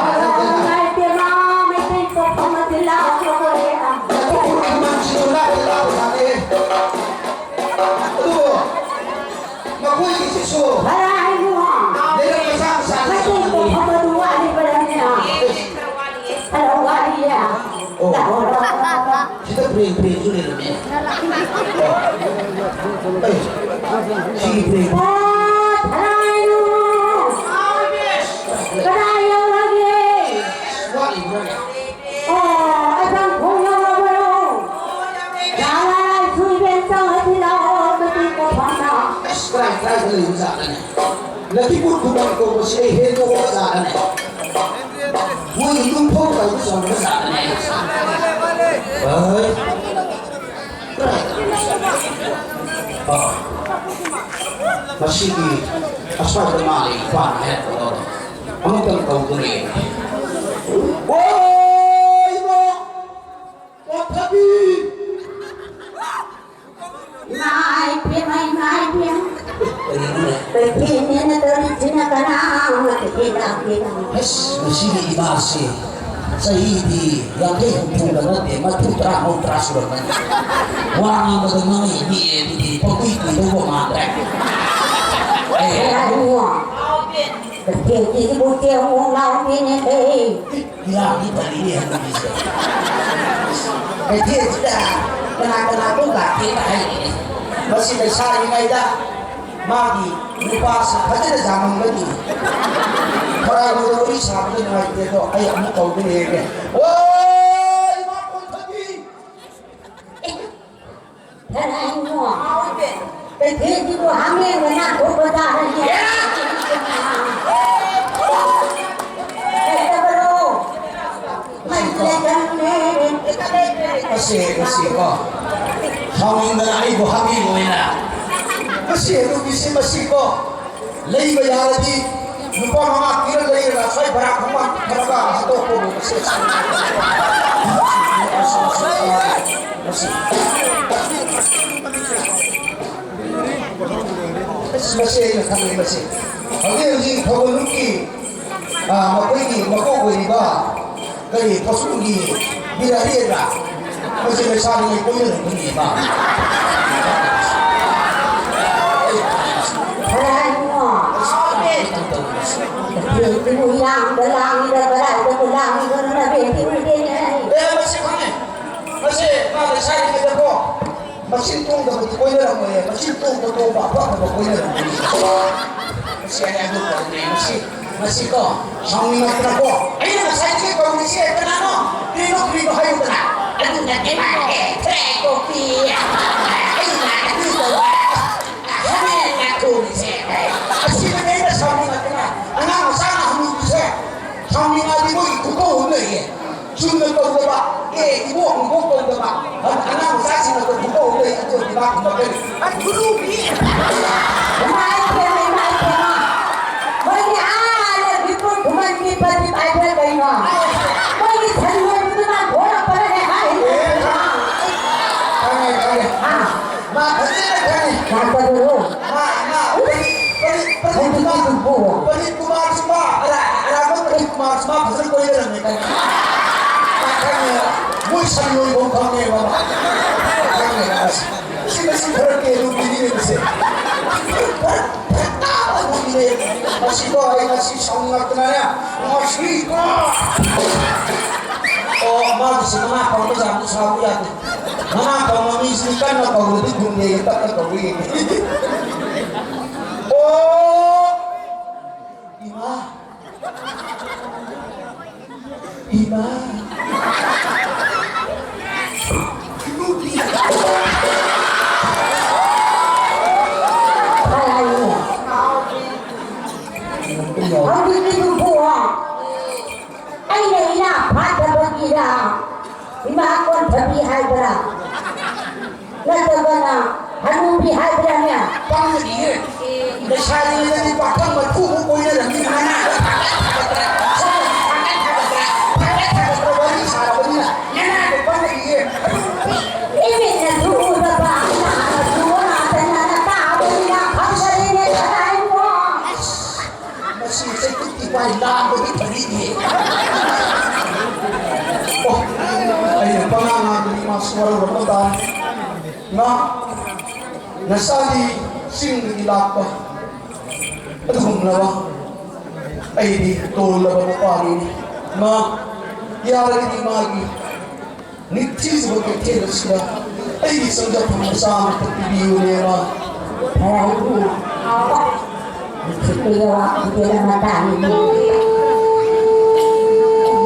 ꯎꯄꯨꯒꯤ ꯃꯟꯁꯤꯡꯗꯣ ꯂꯥꯞꯇꯤ ꯂꯥꯞꯄ ꯖꯥꯠꯅꯤ꯫ ꯑꯗꯨꯕꯨ ꯃꯈꯣꯏꯒꯤꯁꯤꯁꯨ ꯂꯩꯔꯛ ꯃꯆꯥ ꯃꯆꯥ ꯂꯩꯔꯝꯒꯅꯤ꯫ ꯑꯣ꯫ ꯁꯤꯗ ꯕ꯭ꯔꯦꯛ, ꯕ꯭ꯔꯦꯛꯁꯨ ꯂꯩꯔꯝꯃꯦ꯫ ꯑꯣ꯫ ꯑꯩ, ꯁꯤꯒꯤ ꯕ꯭ꯔꯦꯛ꯫ ꯋꯥꯠꯂꯤꯕ꯭ꯔꯥꯅꯦ? ꯑꯣ, ꯑꯁꯪ ꯈꯣꯡ ꯌꯧꯔꯕ꯭ꯔꯣ? ꯂꯥꯛꯑꯣ, ꯂꯥꯛꯑꯣ, ꯏꯁꯨ ꯏꯕꯦꯟ ꯆꯪꯉꯁꯤ ꯂꯥꯛꯑꯣ, ꯃꯇꯦꯡ ꯄꯥꯡꯅ꯫ ꯑꯁ, ꯀꯗꯥꯏ, ꯀꯗꯥꯏꯗ ꯂꯩꯕ ꯖꯥꯠꯅꯣꯅꯦ? ꯂꯛꯈꯤꯄꯨꯔ ꯈꯨꯃꯟ ꯀꯧꯕꯁꯤ ꯑꯩ ꯍꯦꯟꯗꯣꯛꯑ ꯖꯥꯠꯅꯦ꯫ ꯃꯣꯏꯒꯤ ꯌꯨꯝꯐꯧ ꯀꯩꯗ ꯆꯪꯕ ꯖꯥꯠꯅꯦ꯫ ꯍꯣꯏ꯫ ꯑꯥ꯫ ꯃꯁꯤꯒꯤ ꯑꯁ꯭ꯋꯥꯏꯗ ꯃꯥ ꯂꯩ, ꯏꯄꯥꯅ ꯍꯥꯏꯔꯛꯄꯗꯣ ꯑꯃꯨꯛꯇꯪ ꯇꯧꯗꯨꯅ ꯌꯦꯡꯒꯦ꯫ ꯀꯩꯊꯦꯜꯅꯦꯅ ꯇꯧꯔꯤꯁꯤꯅ ꯀꯅꯥ ꯑꯃꯠꯇ ꯍꯦꯛ ꯂꯥꯛꯇꯦ꯫ ꯑꯁ, ꯃꯁꯤꯒꯤ ꯏꯃꯥꯁꯤ ꯆꯍꯤꯗꯤ ꯌꯥꯡꯈꯩ ꯍꯨꯝꯐꯨꯒ ꯅꯠꯇꯦ, ꯃꯔꯤꯐꯨ ꯇꯔꯥ, ꯃꯧꯗ꯭ꯔꯥ ꯁꯨꯔꯝꯃꯅꯤ꯫ ꯋꯥ ꯉꯥꯡꯕꯗ ꯉꯥꯡꯉꯤ ꯃꯤ ꯑꯗꯨꯗꯤ ꯄꯪꯀꯨꯏ ꯀꯨꯏꯗꯧꯕ ꯃꯥꯟꯗ꯭ꯔꯦ꯫ ꯑꯦ, ꯏꯕꯨꯡꯉꯣ, ꯀꯩꯊꯦꯜꯒꯤꯁꯤꯕꯨ ꯇꯦꯡ ꯑꯃꯨꯛ ꯂꯥꯎꯗꯦꯅꯦ꯫ ꯏꯔꯥꯡꯗꯤ ꯐꯔꯤꯅꯦ ꯍꯟꯗꯛꯀꯤꯁꯦ꯫ ꯀꯩꯊꯦꯜꯁꯤꯗ ꯀꯅꯥ ꯀꯅꯥ ꯑꯗꯨꯝ ꯂꯥꯛꯀꯦꯅ ꯍꯥꯏꯔꯤꯅꯦ꯫ ꯃꯁꯤ ꯂꯩꯁꯥꯔꯤꯉꯩꯗ ꯃꯥꯒꯤ ꯅꯨꯄꯥꯁꯤ ꯐꯖꯅ ꯌꯥꯝꯃꯝꯒꯅꯤ꯫ ꯈꯔ ꯑꯩꯉꯣꯟꯗ ꯋꯥꯔꯤ ꯁꯥꯕꯗ ꯅꯨꯡꯉꯥꯏꯇꯦ, ꯑꯗꯣ ꯑꯩ ꯑꯃꯨꯛ ꯀꯧꯕ ꯌꯦꯡꯒꯦ꯫ ꯑꯣ, ꯏꯃꯥ ꯀꯣꯟꯊꯕꯤ! ꯀꯅꯥꯅꯣ? ꯀꯩꯊꯦꯜꯁꯤꯕꯨ ꯍꯥꯃꯦꯡꯒ ꯅꯥꯟꯊꯣꯛꯄ ꯇꯥꯔꯅꯤ꯫ ꯂꯩꯇꯕꯔꯣ? ꯃꯁꯤ, ꯃꯁꯤꯀꯣ, ꯁꯥꯎꯅꯤꯡꯗꯅ ꯑꯩꯕꯨ ꯍꯥꯃꯦꯡ ꯑꯣꯏꯅ, ꯃꯁꯤ ꯑꯗꯨꯒꯤꯁꯤ ꯃꯁꯤꯀꯣ, ꯂꯩꯕ ꯌꯥꯔꯗꯤ ꯂꯨꯄꯥ ꯃꯉꯥ ꯄꯤꯔ ꯂꯩꯔꯒ ꯁ꯭ꯋꯥꯏ ꯕꯔꯥꯛ ꯈꯣꯡꯕꯥꯟ ꯈꯔꯒ ꯍꯥꯠꯇꯣꯛꯄꯕꯨ ꯃꯁꯤ꯫ ꯑꯁ, ꯃꯁꯤ ꯑꯩꯅ ꯈꯪꯉꯤ, ꯃꯁꯤ ꯍꯧꯖꯤꯛ ꯍꯧꯖꯤꯛ ꯊꯧꯒꯜꯂꯨꯛꯀꯤ, ꯑꯥ, ꯃꯈꯣꯏꯒꯤ ꯃꯀꯣꯛ ꯑꯣꯏꯔꯤꯕ ꯀꯔꯤ ꯐꯣꯁꯨꯝꯒꯤ ꯕꯤꯔꯥꯔꯤꯗ ꯃꯁꯤ ꯂꯩꯁꯥꯕꯤꯉꯩ ꯀꯣꯏꯅꯔꯝꯒꯅꯤ ꯃꯥ꯫ ꯐꯔꯦ ꯍꯥꯏꯕꯨꯡꯉꯣ꯫ ꯂꯩꯁꯥꯕꯤꯉꯩ ꯇꯧꯔꯤꯁꯦ꯫ ꯀꯩꯊꯦꯜꯁꯤꯕꯨ ꯏꯔꯥꯡꯗ ꯂꯥꯡꯉꯤꯗ ꯀꯗꯥꯏꯗꯕꯨ ꯂꯥꯡꯉꯤꯕꯅꯣ ꯅꯕꯦꯟꯗꯤ ꯎꯗꯦꯅꯦ꯫ ꯑꯦ, ꯃꯁꯤ ꯈꯪꯉꯦ꯫ ꯃꯁꯤ ꯃꯥ ꯂꯩꯁꯥꯔꯤꯉꯩꯗꯀꯣ ꯃꯆꯤꯟ ꯇꯣꯡꯗꯕꯗꯤ ꯀꯣꯏꯅꯔꯝꯃꯣꯏꯌꯦ, ꯃꯆꯤꯟ ꯇꯣꯡꯕ ꯇꯣꯡꯕ ꯑꯐ ꯑꯐꯕ ꯀꯣꯏꯅꯔꯝꯒꯅꯤ꯫ ꯃꯁꯤ ꯑꯩ ꯑꯗꯨ ꯇꯧꯗ꯭ꯔꯦ, ꯃꯁꯤ, ꯃꯁꯤ ꯀꯣ, ꯁꯥꯎꯅꯤꯡꯉꯛꯇꯅꯀꯣ, ꯑꯩꯅ ꯉꯁꯥꯏꯗꯒꯤ ꯀꯧꯔꯤꯁꯦ ꯀꯅꯥꯅꯣ? ꯀꯔꯤꯅꯣ, ꯀꯔꯤꯅꯣ ꯍꯥꯏꯌꯨꯗꯅ꯫ ꯑꯗꯨ ꯅꯠꯇꯦ, ꯃꯥ, ꯑꯦ, ꯊ꯭ꯔꯦ ꯀꯣꯄꯤ, ꯑꯩꯅ ꯑꯗꯨ ꯇꯧꯕ, ꯍꯥꯃꯦꯡ ꯅꯥꯈꯣꯡꯁꯦ, ꯑꯁꯤꯗꯅꯦ ꯑꯩꯅ ꯁꯥꯎꯅꯤꯡꯉꯛꯇꯅ꯫ ꯑꯉꯥꯡ ꯃꯆꯥꯅ ꯍꯅꯨꯕꯤꯁꯦ ꯁꯥꯎꯅꯤꯡꯉꯗꯤ ꯃꯣꯏꯒꯤ ꯈꯨꯀꯧ ꯑꯃ ꯂꯩꯌꯦ꯫ ꯆꯨꯝꯅ ꯀꯧꯗꯕ, ꯑꯦ, ꯏꯕꯣꯛ, ꯏꯕꯣꯛ ꯀꯧꯗꯕ, ꯑꯉꯥꯡ ꯃꯆꯥꯁꯤꯡꯅ ꯈꯨꯀꯧ ꯑꯃ ꯂꯩ, ꯑꯗꯨ ꯑꯣꯏꯔꯗꯤ ꯃꯥ ꯈꯨꯝꯃꯛꯀꯅꯤ꯫ ꯑ, ꯈꯨꯅꯨ ꯃꯤ! ꯏꯃꯥ ꯏꯕꯦꯝꯃ, ꯏꯃꯥ ꯏꯕꯦꯝꯃ꯫ ꯃꯣꯏꯒꯤ ꯑꯥ ꯂꯩꯕꯤ ꯈꯨꯃꯟꯒꯤ ꯄꯟꯗꯤꯠ ꯍꯥꯏꯕ꯭ꯔꯥ ꯀꯩꯅꯣ? ꯃꯣꯏꯒꯤ ꯁꯟ ꯂꯣꯏꯕꯗꯨꯅ ꯊꯣꯔꯛꯄꯅꯅꯦ ꯍꯥꯏ꯫ ꯑꯦ, ꯈꯪꯉꯦ, ꯈꯪꯉꯦ꯫ ꯑꯥ꯫ ꯃꯥ ꯐꯖꯅ ꯈꯪꯉꯦ꯫ ꯂꯥꯛꯄꯗꯨꯔꯣ? ꯃꯥ, ꯃꯥ, ꯀꯔꯤ, ꯀꯔꯤ ꯀꯣ, ꯑꯩ ꯉꯁꯤ ꯁꯥꯎꯅꯤꯡꯉꯛꯇꯅꯅꯦ, ꯉꯁꯤ ꯀꯣ꯫ ꯑꯣ, ꯃꯥꯒꯤꯁꯤ ꯃꯅꯥ ꯄꯪꯕ ꯖꯥꯠꯇꯤ ꯁꯥꯎꯕ ꯌꯥꯗꯦ꯫ ꯃꯅꯥ ꯄꯪꯕ ꯃꯤꯁꯤꯗꯤ ꯀꯟꯅ ꯀꯧꯔꯗꯤ ꯈꯨꯝꯗꯦ, ꯇꯞꯅ ꯀꯧꯏ꯫ ꯑꯣ! ꯏꯃꯥ! ꯏꯃꯥ! ꯍꯧꯖꯤꯛꯀꯤꯗꯨꯕꯨ ꯑꯩꯅ ꯏꯅꯥ ꯐꯥꯠꯇꯕꯒꯤꯔ? ꯏꯃꯥ ꯀꯣꯟꯊꯕꯤ ꯍꯥꯏꯕ꯭ꯔꯥ? ꯅꯠꯇ꯭ꯔꯒꯅ ꯍꯅꯨꯕꯤ ꯍꯥꯏꯕ꯭ꯔꯥꯅꯦ? ꯄꯪꯉꯤꯌꯦ꯫ ꯂꯩꯁꯥꯔꯤꯉꯩꯗꯗꯤ ꯄꯥꯈꯪ ꯃꯩꯐꯨꯕꯨ ꯀꯣꯏꯅꯔꯝꯃꯤ꯫ ꯅꯅꯥꯗꯣ ꯊꯥꯒꯠ ꯊꯥꯒꯠꯇꯅ, ꯁꯣꯝꯅ ꯊꯥꯒꯠ ꯊꯥꯒꯠꯇꯅ, ꯊꯥꯒꯠ ꯊꯥꯒꯠꯇꯅ ꯋꯥꯔꯤ ꯁꯥꯔꯕꯅꯤꯅ ꯅꯅꯥꯗꯣ ꯄꯪꯉꯤꯌꯦ꯫ ꯏꯃꯤꯠꯅꯁꯨ ꯎꯗꯕ, ꯅꯥꯅꯁꯨ ꯎꯅꯗꯅ ꯅꯇꯥꯕꯅꯤꯅ ꯈꯪꯗꯔꯦꯅꯦ ꯀꯅꯥ ꯏꯃꯣ꯫ ꯃꯁꯤ ꯆꯩꯀꯨꯞꯀꯤ ꯄꯥꯏ ꯂꯥꯡꯕꯒꯤ ꯐꯔꯤꯅꯤ꯫ ꯑꯣ, ꯑꯩꯅ ꯄꯉꯥꯡ ꯉꯥꯡꯕꯒꯤ ꯃꯥꯁꯨ ꯋꯥꯔꯧꯔꯝꯕ ꯇꯥꯔꯦ꯫ ꯉꯥ, ꯉꯁꯥꯏꯗꯤ ꯆꯤꯡꯗꯒꯤ ꯂꯥꯛꯄ ꯑꯗꯨꯒꯨꯝꯂꯕ ꯑꯩꯗꯤ ꯇꯣꯜꯂꯕ ꯅꯨꯄꯥꯅꯤꯅꯦ꯫ ꯃꯥ, ꯌꯥꯔꯒꯗꯤ ꯃꯥꯒꯤ ꯅꯤꯡꯊꯤꯖꯕ ꯀꯩꯊꯦꯜ ꯑꯁꯤꯗ ꯑꯩꯒꯤ ꯆꯪꯖꯐꯝ ꯃꯆꯥ ꯑꯃꯇ ꯄꯤꯕꯤꯌꯨꯅꯦꯕ꯫ ꯍꯔꯥꯎꯕꯅ ꯍꯥꯎꯕ ꯅꯨꯡꯁꯤꯠꯅ ꯌꯧꯔꯛꯈꯤꯗꯦꯅ ꯃꯇꯥꯅꯤꯅꯦ꯫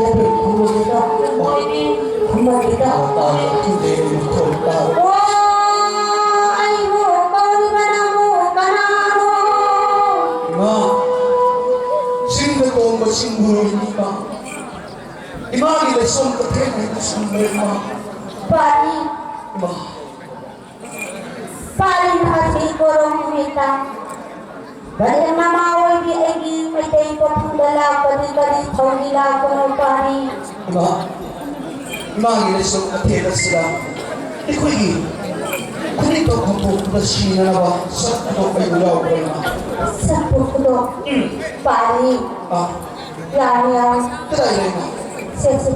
ꯅꯠꯇꯦ, ꯈꯨꯝꯃꯨꯔꯤꯗꯣ, ꯈꯨꯝꯃꯨꯔꯤꯗꯣ꯫ ꯇꯥꯕ ꯈꯨꯗꯦꯡ ꯃꯈꯣꯜ ꯇꯥꯕ꯫ ꯑꯣ, ꯑꯩꯕꯨ ꯀꯧꯔꯤꯕ ꯅꯪꯕꯨ ꯀꯅꯥꯅꯣ? ꯏꯃꯥ, ꯆꯤꯡꯗ ꯇꯣꯡꯕ ꯆꯤꯡꯕꯨꯔꯣꯏꯅꯤ ꯏꯃꯥ꯫ ꯏꯃꯥꯒꯤ ꯂꯥꯏꯁꯣꯟ ꯀꯊꯦꯜ ꯍꯥꯏꯅ ꯁꯨꯝꯕ ꯏꯃꯥ꯫ ꯄꯥꯔꯤ꯫ ꯏꯃꯥ꯫ ꯄꯥꯔꯤ ꯃꯍꯥꯛꯁꯤ ꯀꯣꯔꯣꯝ ꯅꯨꯃꯤꯠꯇ꯫ ꯀꯔꯤ ꯃꯃꯥ ꯑꯣꯏꯕꯤ ꯑꯩꯒꯤ ꯃꯩꯇꯩ ꯄꯣꯠꯊꯨꯗ ꯂꯥꯛꯄꯗꯤ ꯀꯔꯤ ꯊꯧꯒꯤ ꯂꯥꯛꯄꯅꯣ ꯄꯥꯔꯤ? ꯏꯃꯥ꯫ ꯏꯃꯥꯒꯤ ꯂꯥꯏꯁꯣꯟ ꯀꯊꯦꯜ ꯑꯁꯤꯗ ꯑꯩꯈꯣꯏꯒꯤ ꯈꯨꯅꯤꯡ ꯊꯧ ꯈꯣꯡꯊꯣꯛꯄꯗ ꯁꯤꯅꯅꯕ ꯁꯛ ꯈꯨꯗꯣꯛ ꯑꯩꯕꯨ ꯌꯥꯎꯕ꯭ꯔꯥ ꯏꯃꯥ? ꯁꯛꯄꯨ ꯈꯨꯗꯣꯛ꯫ ꯎꯝ꯫ ꯄꯥꯔꯤ꯫ ꯑꯥ꯫ ꯌꯥꯅꯤ, ꯌꯥꯅꯤ꯫ ꯀꯗꯥꯏꯗ ꯂꯩꯅꯣ? ꯁꯦ, ꯁꯦ꯫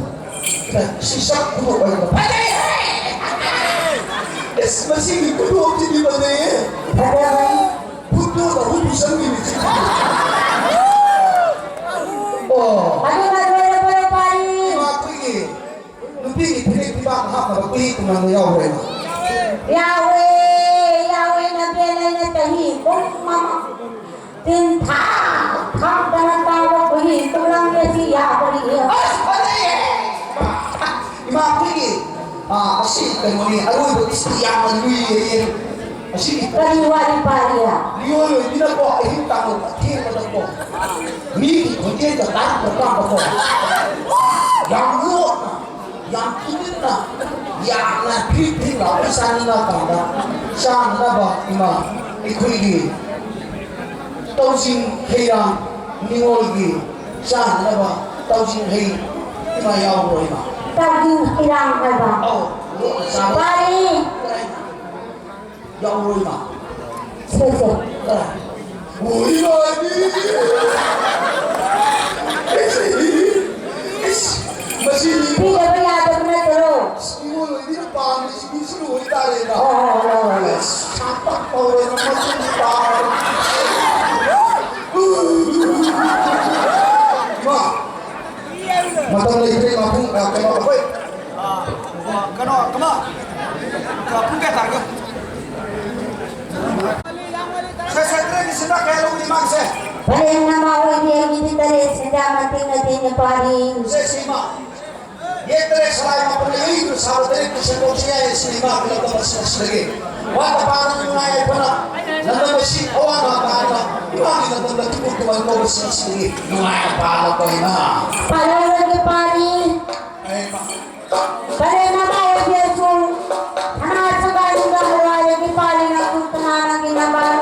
ꯀꯗꯥꯏ? ꯁꯤ ꯁꯛ ꯈꯨꯗꯣꯛ ꯑꯣꯏꯕ꯫ ꯐꯖꯩꯍꯦ! ꯏꯁ, ꯃꯁꯤꯒꯤ ꯈꯨꯗꯣꯛꯁꯤꯗꯤ ꯐꯖꯩꯍꯦ! ꯐꯖꯕꯅꯤ꯫ ꯈꯨꯗꯣꯛ ꯑꯍꯨꯝ ꯄꯤꯁꯟꯕꯤꯅꯤ ꯁꯤꯗꯤ꯫ ꯌꯥꯎꯕ꯭ꯔꯥ ꯏꯃꯥ? ꯌꯥꯎꯋꯦ, ꯌꯥꯎꯋꯦ, ꯅꯕꯦꯟ ꯑꯩꯅ ꯆꯍꯤ ꯀꯨꯟ ꯑꯃ ꯇꯤꯟ ꯊꯥ ꯊꯥꯗꯅ ꯇꯥꯕ ꯈꯨꯍꯤ ꯇꯨꯔꯝꯃꯦ ꯁꯤ ꯌꯥꯕ꯭ꯔꯤꯌꯦ꯫ ꯑꯁ, ꯐꯖꯩꯌꯦ! ꯏꯃꯥ, ꯑꯩꯈꯣꯏꯒꯤ, ꯑꯥ, ꯑꯁꯤ ꯀꯩꯅꯣꯅꯤ, ꯑꯔꯣꯏꯕ ꯏꯁꯇꯤ ꯌꯥꯝꯅ ꯂꯨꯏꯌꯦ꯫ ꯑꯁꯤꯒꯤ ꯀꯔꯤ ꯋꯥꯔꯤ ꯄꯥꯔꯤ? ꯃꯤꯑꯣꯏ ꯑꯣꯏꯕꯤꯅꯀꯣ, ꯑꯍꯤꯡ ꯇꯥꯕ ꯑꯊꯦꯡꯕꯗꯀꯣ, ꯃꯤꯒꯤ ꯈꯣꯟꯖꯦꯜꯗ ꯇꯥꯔꯛꯄ ꯀꯥꯟꯗꯀꯣ, ꯌꯥꯝ ꯂꯣꯠꯅ, ꯌꯥꯝ ꯇꯨꯃꯤꯟꯅ, ꯌꯥꯝꯅ ꯐꯤꯔꯤꯛ ꯐꯤꯔꯤꯛ ꯂꯥꯎꯕ ꯆꯥꯅꯤꯡꯉꯀꯥꯟꯗ ꯆꯥꯅꯅꯕ ꯏꯃꯥ ꯑꯩꯈꯣꯏꯒꯤ ꯇꯧꯖꯤꯡ ꯍꯩꯔꯥꯡ ꯅꯤꯉꯣꯜꯒꯤ ꯆꯥꯅꯅꯕ ꯇꯧꯖꯤꯡ ꯍꯩ ꯏꯃꯥ ꯌꯥꯎꯕ꯭ꯔꯣ ꯏꯃꯥ? ꯇꯧꯖꯤꯡ ꯍꯩꯔꯥꯡ ꯍꯥꯏꯕ꯫ ꯑꯧ, ꯂꯣꯟꯅ ꯆꯥꯕ꯫ ꯄꯥꯔꯤ꯫ ꯌꯥꯎꯔꯣꯏ ꯃꯥ꯫ ꯁꯦ, ꯁꯦ꯫ ꯑ꯫ ꯑꯣꯏ ꯃꯥꯅꯤ꯫ ꯏꯁ, ꯃꯁꯤ ꯃꯤ ꯄꯤꯗꯕ ꯌꯥꯗꯕ ꯅꯠꯇ꯭ꯔꯣ? ꯏꯁ, ꯃꯤꯉꯣꯟ ꯑꯣꯏꯕꯤꯅ ꯄꯥꯝꯃꯤꯁꯤ ꯃꯤꯁꯨ ꯑꯣꯏꯇꯥꯔꯦꯗ꯫ ꯍꯣꯏ, ꯍꯣꯏ, ꯍꯣꯏ, ꯍꯣꯏ꯫ ꯑꯁ, ꯁꯥꯡꯇꯛ ꯇꯧꯔꯦꯅ ꯃꯁꯤ ꯃꯤ ꯄꯥꯝꯃꯦ꯫ ꯏꯃꯥ, ꯃꯇꯝ ꯂꯩꯇ꯭ꯔꯦ, ꯃꯄꯨꯡ, ꯑ, ꯀꯩꯅꯣ, ꯑꯩꯈꯣꯏ, ꯑ, ꯀꯩꯅꯣ, ꯀꯃ? ꯑ, ꯄꯨꯡ ꯀꯌꯥ ꯇꯥꯔꯒꯦ? ꯁꯦ, ꯁꯦ, ꯇꯔꯦꯠꯀꯤ ꯁꯦꯟꯖꯥ ꯀꯌꯥ ꯂꯧꯒꯅꯤ ꯃꯥꯒꯤꯁꯦ? ꯄꯔꯦꯡ ꯅꯃꯥ ꯑꯣꯏꯕꯤ ꯑꯩꯒꯤꯗꯤ ꯇꯔꯦꯠ ꯁꯦꯟꯖꯥ ꯃꯇꯦꯛ ꯃꯇꯦꯛꯅ ꯄꯥꯔꯤ꯫ ꯁꯦ, ꯁꯤ ꯏꯃꯥ꯫ ꯌꯦꯛ ꯇꯔꯦꯠ ꯁꯂꯥꯏ ꯃꯥꯄꯟꯅ ꯌꯩꯗꯨꯅ ꯁꯥꯕ ꯇꯔꯦꯠꯀꯤ ꯁꯦꯟꯗꯣꯛꯁꯦ ꯌꯥꯏ, ꯁꯤ ꯏꯃꯥ ꯈꯨꯂꯛꯄ ꯃꯁꯤꯡ ꯑꯁꯤꯗꯒꯤ꯫ ꯋꯥꯠꯇ ꯄꯥꯗꯅ ꯅꯨꯡꯉꯥꯏ ꯌꯥꯏꯐꯅ ꯅꯪꯅ ꯃꯁꯤ ꯑꯋꯥ ꯅꯨꯡꯉꯥꯏ ꯇꯥꯗꯅ ꯏꯃꯥꯒꯤ ꯅꯪꯉꯣꯟꯗ ꯏꯀꯨꯞ ꯀꯨꯞꯄ ꯀꯧꯕꯁꯤꯡ ꯑꯁꯤꯗꯒꯤ ꯅꯨꯡꯉꯥꯏꯅ ꯄꯥꯜꯂꯣꯀꯣ ꯏꯃꯥ꯫ ꯄꯥꯜꯍꯧꯔꯒꯦ ꯄꯥꯔꯤ꯫ ꯑꯩ ꯏꯃꯥ꯫ ꯀꯔꯦꯅ ꯃꯥꯏ ꯐꯦꯁꯨ ꯁꯅꯥ ꯁꯒꯥꯏꯗꯨꯗ ꯍꯋꯥꯏꯗꯒꯤ ꯄꯥꯜꯂꯤ ꯅꯪꯁꯨ ꯁꯅꯥ ꯅꯪꯒꯤ ꯅꯝꯕꯔ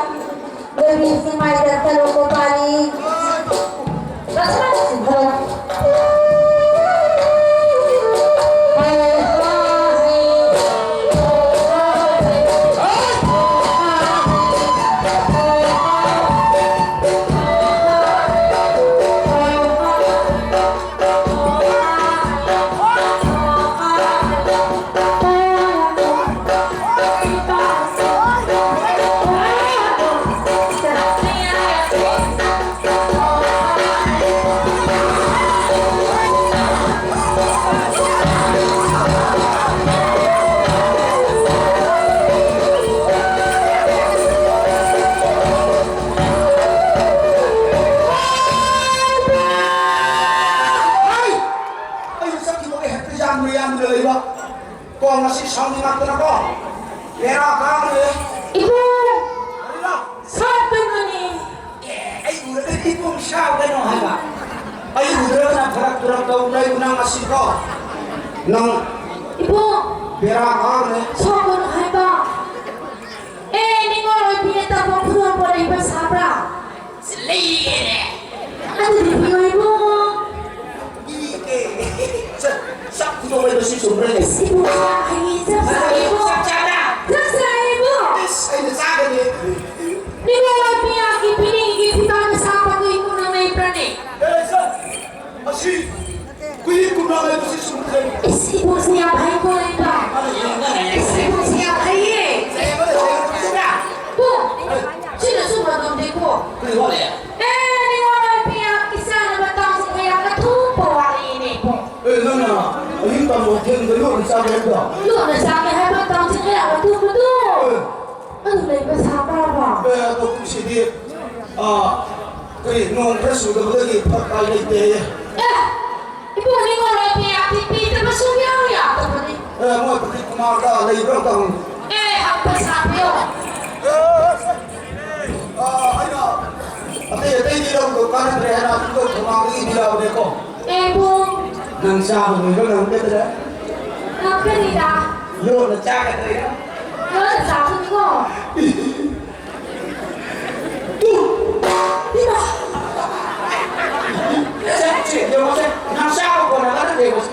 ꯂꯣꯏꯕꯤꯁꯤ ꯃꯥꯏꯗ ꯆꯠꯂꯣꯀꯣ ꯄꯥꯔꯤ꯫ ꯁꯥꯎꯒꯅꯨ ꯍꯥꯏꯕ꯫ ꯑꯩ ꯎꯗ꯭ꯔꯒꯅ ꯐꯔꯛ ꯇꯨꯔꯛ ꯇꯧ ꯂꯩ ꯅꯪ ꯑꯁꯤꯀꯣ꯫ ꯅꯪ ꯏꯕꯨꯡ, ꯕꯦꯔꯥ ꯀꯥꯔꯦ꯫ ꯁꯥꯎꯒꯅꯨ ꯍꯥꯏꯕ꯫ ꯑꯦ, ꯅꯤꯡꯉꯣꯜ ꯑꯣꯏꯕꯤꯅ ꯇꯝꯕ ꯈꯨꯗꯣꯜꯄꯣꯠ ꯂꯩꯕ ꯁꯥꯕ꯭ꯔꯥ? ꯂꯩꯌꯦꯅꯦ꯫ ꯑꯗꯨꯗꯤ ꯄꯤꯌꯣ ꯏꯕꯨꯡ꯫ ꯄꯤꯒꯦ꯫ ꯁꯛ, ꯁꯛ ꯈꯨꯗꯣꯜ ꯂꯩꯕꯁꯤ ꯆꯨꯝꯕ꯭ꯔꯅꯦ? ꯏꯁ, ꯏꯕꯨꯡ, ꯌꯥꯝ ꯍꯩꯌꯦ, ꯆꯞ ꯆꯥꯔꯦ ꯏꯕꯨꯡ꯫ ꯆꯞ ꯆꯥꯔꯦ꯫ ꯆꯞ ꯆꯥꯔꯦ ꯏꯕꯨꯡ꯫ ꯏꯁ, ꯑꯩꯅ ꯆꯥꯒꯅꯤ꯫ ꯅꯤꯡꯉꯣꯜ ꯑꯣꯏꯕꯤ ꯃꯌꯥꯝꯒꯤ ꯐꯤꯔꯤꯒꯤ ꯐꯤꯇꯥꯅ ꯁꯥꯕꯗꯨ ꯏꯕꯨꯡ ꯅꯪ ꯂꯩꯕ꯭ꯔꯅꯦ? ꯑꯦ, ꯁꯛ, ꯑꯁꯤ ꯀꯨꯏ ꯀꯨꯝꯅ ꯂꯩꯕꯁꯤ ꯁꯨꯝ ꯂꯩ꯫ ꯏꯁ, ꯏꯕꯨꯡꯁꯤ ꯌꯥꯝ ꯍꯩꯀꯣ ꯂꯩꯕ꯫ ꯏꯁ, ꯏꯕꯨꯡꯁꯤ ꯌꯥꯝ ꯍꯩꯌꯦ꯫ ꯏꯕꯨꯡ, ꯁꯤꯅꯁꯨ ꯃꯥꯟꯅꯝꯗꯦꯀꯣ꯫ ꯀꯔꯤ ꯋꯥꯠꯂꯤ? ꯑꯦ, ꯅꯤꯡꯉꯣꯜ ꯅꯨꯄꯤ ꯌꯥꯝ ꯏꯆꯥꯅꯕ ꯇꯥꯡꯁꯤ ꯀꯌꯥ ꯑꯊꯨꯝꯕ ꯋꯥꯠꯂꯤꯅꯦ ꯏꯕꯨꯡ꯫ ꯑꯦ, ꯅꯪꯅ ꯑꯍꯤꯡ ꯇꯝꯕ ꯊꯦꯡꯗ ꯂꯣꯟꯅ ꯆꯥꯒꯦ ꯍꯥꯏꯕꯗꯣ? ꯂꯣꯟꯅ ꯆꯥꯒꯦ ꯍꯥꯏꯕ ꯇꯥꯡꯁꯤ ꯀꯌꯥ ꯑꯊꯨꯝꯕꯗꯣ꯫ ꯑꯦ꯫ ꯑꯗꯨ ꯂꯩꯕ ꯁꯥꯕ꯭ꯔꯕ? ꯑꯦ, ꯑꯗꯣ ꯀꯨꯝꯁꯤꯗꯤ, ꯑꯥ, ꯀꯔꯤ, ꯅꯣꯡ ꯈꯔ ꯆꯨꯗꯕꯗꯒꯤ ꯐꯔꯛ ꯇꯥꯏ ꯂꯩꯇꯦ꯫ ꯑꯦ, ꯏꯕꯨꯡ ꯅꯤꯡꯉꯣꯜ ꯂꯩꯇꯦ ꯌꯥꯗꯦ, ꯄꯤꯗꯕ ꯁꯨꯡꯌꯥ ꯌꯥꯗꯕꯅꯤ꯫ ꯑꯦ, ꯃꯣꯏ ꯄꯨꯈ꯭ꯔꯤ ꯀꯨꯃꯥꯔꯗ ꯂꯩꯕ꯭ꯔꯥ ꯑꯝꯇ ꯍꯪꯉꯨ꯫ ꯑꯦ, ꯍꯪꯕ ꯁꯥꯕꯤꯌꯣ꯫ ꯑꯦ, ꯑꯥ, ꯑꯩꯅ ꯑꯇꯩ ꯑꯇꯩꯗꯤ ꯂꯧꯗꯣ ꯀꯥꯟꯅꯗ꯭ꯔꯦ ꯍꯥꯏꯅ ꯑꯗꯨꯝ ꯊꯣꯡꯒꯥꯡꯗꯒꯤ ꯏꯟꯕꯤꯔꯛꯑꯕꯅꯦꯀꯣ꯫ ꯑꯦ, ꯏꯕꯨꯡ꯫ ꯅꯪ ꯆꯥꯕ ꯂꯣꯏꯕ ꯉꯝꯒꯗ꯭ꯔꯥ? ꯉꯝꯒꯅꯤꯗ꯫ ꯂꯣꯟꯅ ꯆꯥꯒꯗ꯭ꯔꯥ? ꯂꯣꯟꯅ ꯆꯥꯒꯅꯤꯀꯣ꯫ ꯇꯨ! ꯏꯃꯥ! ꯁꯦ, ꯁꯦ, ꯌꯦꯡꯉꯣꯁꯦ꯫ ꯅꯪ ꯆꯥꯕ ꯀꯣꯟꯅꯒꯗ꯭ꯔ ꯌꯦꯡꯉꯣꯁꯦ꯫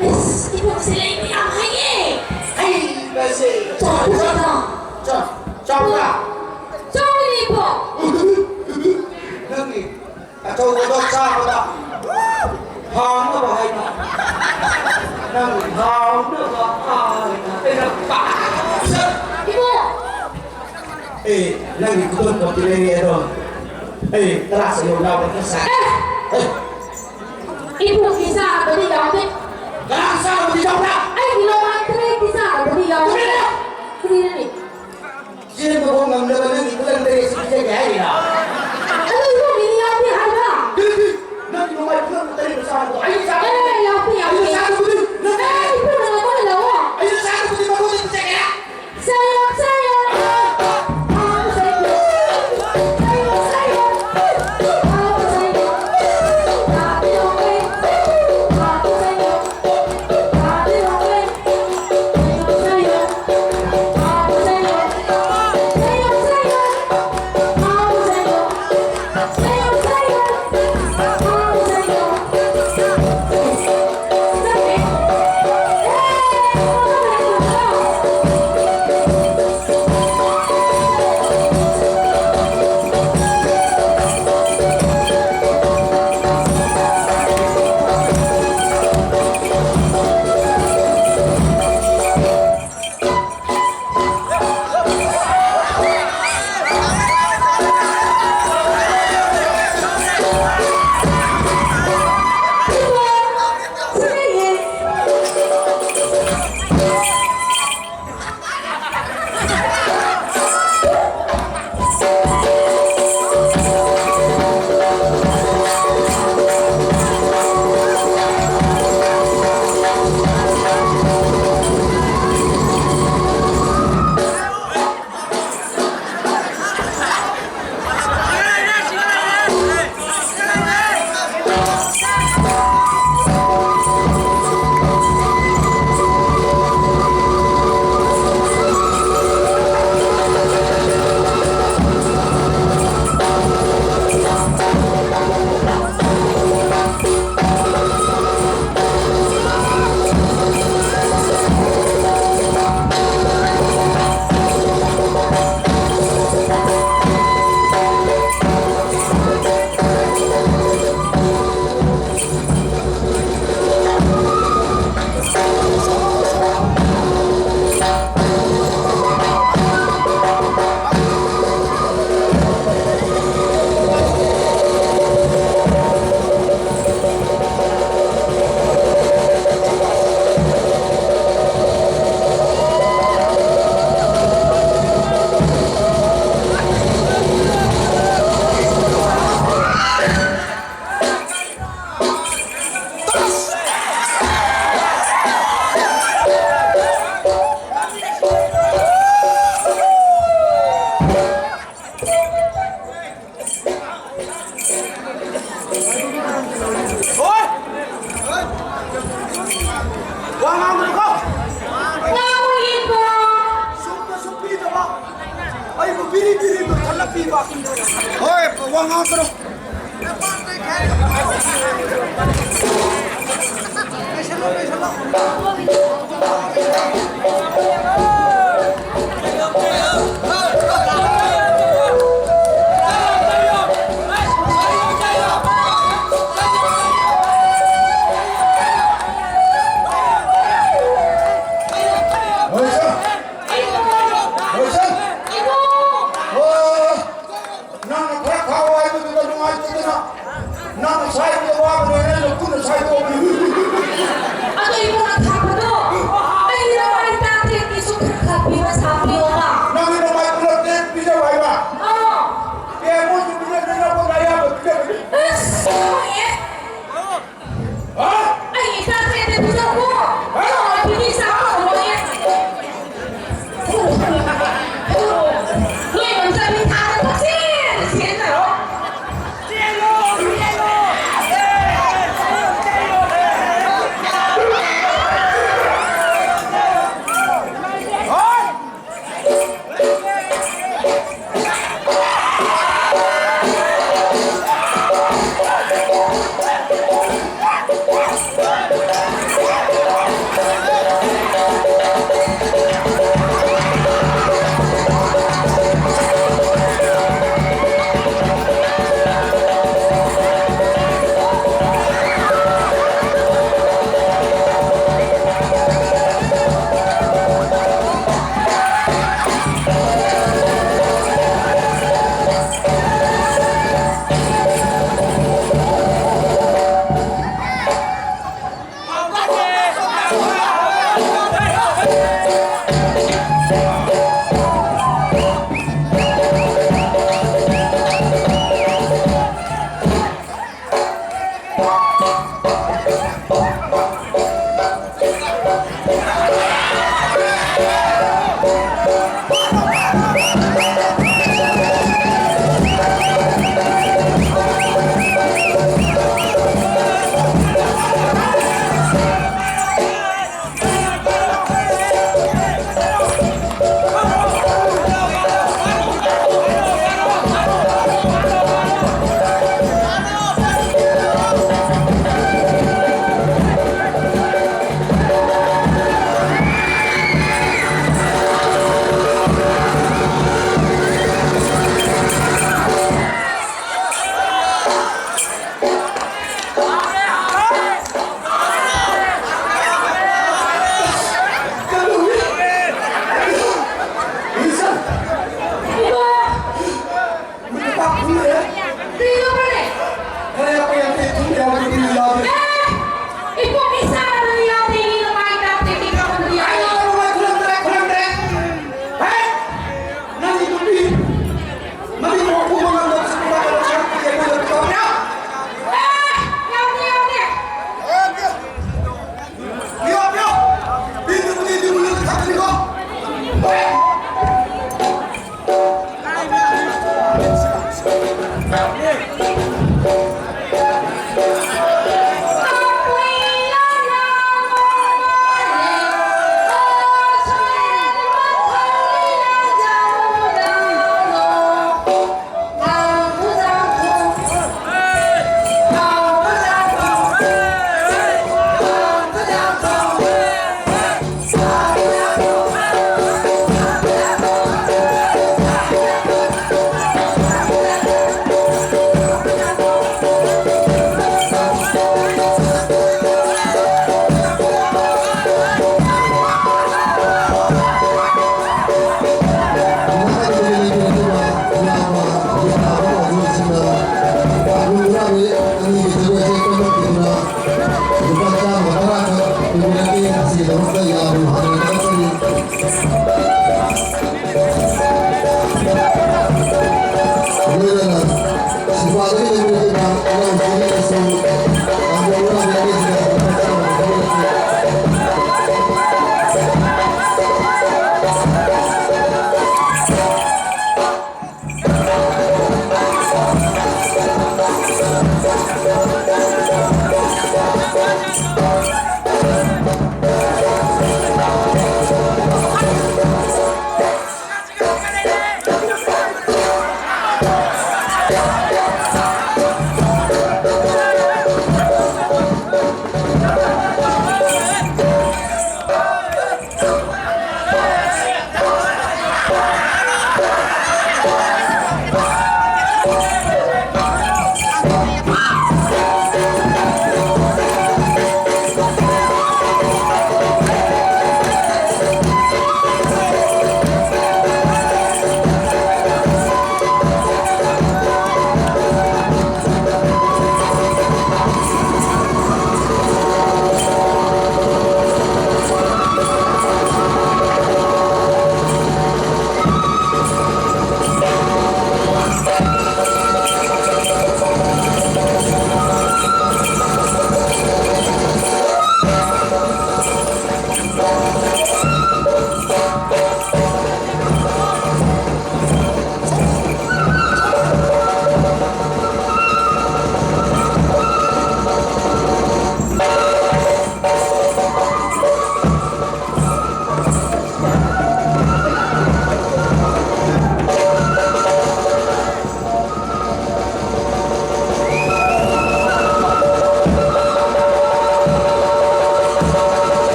ꯏꯁ, ꯏꯕꯣꯛꯁꯦ ꯂꯩꯕ ꯌꯥꯝ ꯍꯩꯌꯦ꯫ ꯍꯩꯕꯁꯦ꯫ ꯆꯥꯎ, ꯆꯥꯎ, ꯆꯥꯎ꯫ ꯆꯥꯎ, ꯆꯥꯎꯕ꯭ꯔꯥ? ꯆꯥꯎꯅꯦ, ꯏꯕꯣꯛ꯫ ꯅꯪꯒꯤ ꯑꯆꯧꯕꯗꯣ ꯆꯥꯕꯗ ꯍꯥꯎꯅꯕ ꯍꯥꯏꯅ꯫ ꯅꯪ ꯍꯥꯎꯅꯕ ꯍꯥꯏꯅ ꯂꯩꯔꯛꯄ꯫ ꯏꯕꯣꯛ! ꯑꯦ, ꯅꯪꯒꯤ ꯈꯨꯗꯣꯜ ꯄꯣꯠꯇꯤ ꯂꯩꯔꯦ ꯑꯗꯣ꯫ ꯑꯦ, ꯇꯔꯥ ꯆꯌꯣꯜ ꯌꯥꯎꯕ ꯈꯔ ꯁꯥꯏ꯫ ꯑꯦ! ꯑꯦ! ꯏꯕꯣꯛꯀꯤ ꯆꯥꯅꯕꯗꯤ ꯌꯥꯎꯗꯦ꯫ ꯀꯅꯥ ꯆꯥꯅꯕꯗꯤ ꯌꯥꯎꯕ꯭ꯔꯥ? ꯑꯩꯒꯤ ꯂꯣꯃꯥꯟ ꯈꯔꯒꯤ ꯆꯥꯅꯕꯗꯤ ꯌꯥꯎꯗꯦ꯫ ꯀꯔꯤꯅꯣ? ꯀꯔꯤꯅꯣꯅꯦ? ꯆꯦꯟꯕ ꯐꯥꯎ ꯉꯝꯗꯕ ꯅꯪꯒꯤ ꯈꯨꯂꯪ ꯇꯔꯦꯠꯁꯤ ꯄꯤꯖꯒꯦ ꯍꯥꯏꯔꯤꯔꯥ? ꯑꯗꯨ ꯏꯕꯣꯛꯀꯤꯗꯤ ꯌꯥꯎꯗꯦ ꯍꯥꯏꯕ꯫ ꯀꯔꯤ? ꯅꯪꯒꯤ ꯅꯣꯡꯃꯥꯏ ꯈꯨꯂꯪ ꯇꯔꯦꯠ ꯆꯥꯅꯕꯗꯣ ꯑꯩꯅ ꯆꯥꯅꯕꯗꯣ? ꯑꯦ, ꯌꯥꯎꯗꯦ, ꯌꯥꯎꯗꯦ꯫ ꯑꯩꯅ ꯆꯥꯅꯕꯗꯤ ꯅꯪ ꯑꯦ, ꯏꯕꯣꯛꯅ ꯉꯝꯃꯒ ꯂꯥꯛꯑꯣ꯫ ꯑꯩꯅ ꯆꯥꯅꯕꯗꯤ ꯃꯉꯣꯟꯗ ꯄꯤꯖꯒꯦ꯫ ꯁꯌꯣ, ꯁꯌꯣ꯫ ꯋꯥ ꯉꯥꯡꯉꯛꯀꯅꯨ꯫ ꯍꯣꯏ, ꯁꯥꯔ꯫ ꯍꯣꯏ, ꯁꯥꯔ꯫ ꯑꯣ꯫ ꯅꯪꯅ ꯈꯔ ꯈꯥꯛꯑꯣ ꯍꯥꯏꯕꯗꯨꯗ ꯅꯨꯡꯉꯥꯏꯇꯗꯅ ꯅꯪꯅ ꯁꯥꯏꯕꯗ ꯋꯥꯕ ꯂꯣꯏꯔꯦ, ꯅꯪ ꯈꯨꯠꯅ ꯁꯥꯏꯗꯣꯛꯑꯣ꯫ ꯑꯗꯣ ꯏꯕꯨꯡꯉꯣ ꯊꯥꯛꯄꯗꯣ, ꯑꯩꯅ ꯃꯥꯏ ꯇꯥꯛꯇꯦ, ꯇꯤꯁꯨ ꯈꯔ ꯈꯔ ꯄꯤꯕ ꯁꯥꯕꯤꯌꯣꯕ꯫ ꯅꯪꯒꯤ ꯅꯃꯥꯏ ꯄꯨꯂꯞ ꯇꯦꯛ ꯄꯤꯖꯧ ꯍꯥꯏꯕ? ꯑꯥ꯫ ꯑꯦ, ꯃꯣꯏꯁꯨ ꯄꯤꯖꯗꯦ, ꯅꯪꯉꯣꯟꯗ ꯑꯌꯥꯝꯕ ꯄꯤꯖꯕꯅꯤ꯫ ꯑꯁ, ꯈꯪꯉꯦ꯫ ꯍꯥ? ꯑꯩ ꯏꯆꯥ ꯁꯦꯟꯗ ꯄꯤꯖꯧꯀꯣ꯫ ꯍꯥ? ꯄꯤꯕꯤ ꯆꯥꯕ ꯉꯝꯃꯣꯏꯌꯦ꯫ ꯅꯣꯏ ꯉꯝꯖꯕꯤ ꯊꯥꯗ ꯄꯪꯆꯦꯟ ꯆꯦꯟꯖꯔꯣ꯫ ꯆꯦꯜꯂꯣ, ꯆꯦꯜꯂꯣ꯫ ꯀꯔꯤꯅꯣ ꯈꯪꯗꯦ꯫ ꯐꯔꯦ, ꯑꯩꯈꯣꯏ ꯑꯝꯇ ꯊꯨꯝ ꯌꯥꯎꯗꯦ, ꯊꯨꯝ ꯌꯥꯎꯗꯦ꯫ ꯑꯦ! ꯏꯄꯣꯛ ꯏꯆꯥꯅ ꯌꯥꯗꯦ, ꯃꯤ ꯅꯃꯥꯏ ꯇꯥꯛꯇꯦ, ꯃꯤ ꯀꯞꯄꯗꯤ ꯌꯥꯏ꯫ ꯑꯩ ꯌꯥꯎꯔꯣꯏ, ꯈꯨꯔꯨꯝꯗ꯭ꯔꯦ, ꯈꯨꯔꯨꯝꯗ꯭ꯔꯦ꯫ ꯍꯦ! ꯅꯪꯒꯤ ꯅꯨꯄꯤ ꯃꯃꯤꯡ ꯐꯥꯎ ꯄꯨꯕ ꯉꯝꯗꯕ ꯁꯤꯒꯨꯝꯕ ꯀꯩꯅꯣ ꯁꯔꯨꯛꯇꯨꯗꯤ ꯑꯩꯉꯣꯟꯗ ꯄꯤꯊꯣꯛꯑꯣ꯫ ꯑꯦ! ꯌꯥꯎꯗꯦ, ꯌꯥꯎꯗꯦ꯫ ꯄꯤꯌꯣ, ꯄꯤꯌꯣ꯫ ꯄꯤꯗ꯭ꯔꯕꯗꯤ ꯏꯕꯦꯝꯃ ꯅꯪ ꯈꯛꯇꯅꯤꯀꯣ꯫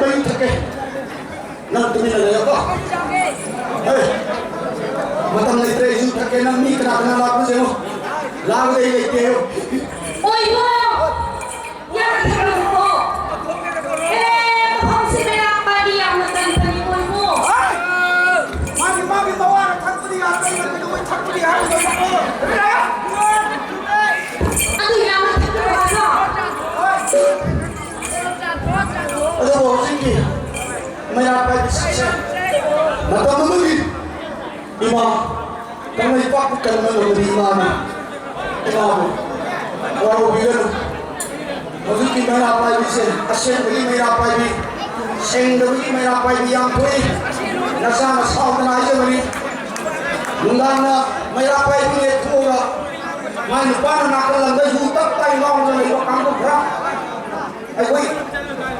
ꯑꯩ ꯊꯛꯀꯦ꯫ ꯅꯪ ꯇꯨꯃꯤꯟꯅ ꯂꯩꯌꯣꯀꯣ꯫ ꯍꯦ, ꯃꯇꯝ ꯂꯩꯇ꯭ꯔꯦ, ꯑꯩꯁꯨ ꯊꯛꯀꯦ꯫ ꯅꯪ ꯃꯤ ꯀꯅꯥ ꯀꯅꯥ ꯂꯥꯛꯄ ꯌꯦꯡꯉꯣ꯫ ꯂꯥꯛꯑꯒ ꯑꯩ ꯂꯩꯇꯦ ꯍꯥꯏꯌꯣ꯫ ꯑꯣꯏꯕꯣ! ꯌꯥꯝ ꯊꯛꯀꯅꯨꯀꯣ꯫ ꯑꯦ, ꯃꯐꯝꯁꯤ ꯃꯩꯔꯥ ꯄꯥꯏꯕꯤ ꯌꯥꯝꯅ ꯀꯟꯕꯅꯤ, ꯑꯣꯏꯕꯣ꯫ ꯃꯥꯒꯤ, ꯃꯥꯒꯤ ꯃꯋꯥꯅ ꯊꯛꯄꯗꯤ ꯌꯥꯗꯦ, ꯅꯪ ꯀꯩꯗꯧꯕꯩ ꯊꯛꯄꯗꯤ ꯌꯥꯔꯣꯏꯗꯕ? ꯑꯗꯨ ꯌꯥꯝꯅ ꯊꯛꯀꯅꯨ ꯍꯥꯏꯕ꯭ꯔꯣ? ꯑꯗꯨꯕꯨ ꯍꯧꯖꯤꯛꯀꯤ ꯃꯩꯔꯥ ꯄꯥꯏꯕꯤꯁꯤꯡꯁꯦ ꯃꯇꯝ ꯑꯃꯒꯤ ꯏꯃꯥ ꯀꯪꯂꯩꯄꯥꯛꯄꯨ ꯀꯟꯕ ꯉꯝꯕꯗꯤ ꯏꯃꯥꯅꯤ꯫ ꯏꯃꯥꯕꯨ ꯋꯥꯔꯧꯕꯤꯒꯅꯨ꯫ ꯍꯧꯖꯤꯛꯀꯤ ꯃꯩꯔꯥ ꯄꯥꯏꯕꯤꯁꯦ ꯑꯁꯦꯡꯕꯒꯤ ꯃꯩꯔꯥ ꯄꯥꯏꯕꯤ, ꯁꯦꯡꯗꯕꯒꯤ ꯃꯩꯔꯥ ꯄꯥꯏꯕꯤ ꯌꯥꯝ ꯊꯣꯛꯏ꯫ ꯅꯆꯥꯅ ꯁꯥꯎꯗꯅ ꯍꯥꯏꯖꯕꯅꯤ꯫ ꯅꯨꯡꯗꯥꯡꯅ ꯃꯩꯔꯥ ꯄꯥꯏꯕꯤ ꯂꯦꯞꯊꯣꯛꯑꯒ ꯃꯥꯏ ꯅꯨꯄꯥꯅ ꯅꯥꯀꯜ ꯂꯝꯗ ꯌꯨ ꯇꯞ ꯇꯥꯏ ꯉꯥꯎꯔꯒ ꯂꯩꯕ ꯀꯥꯡꯕꯨ ꯈꯔ ꯑꯩꯈꯣꯏ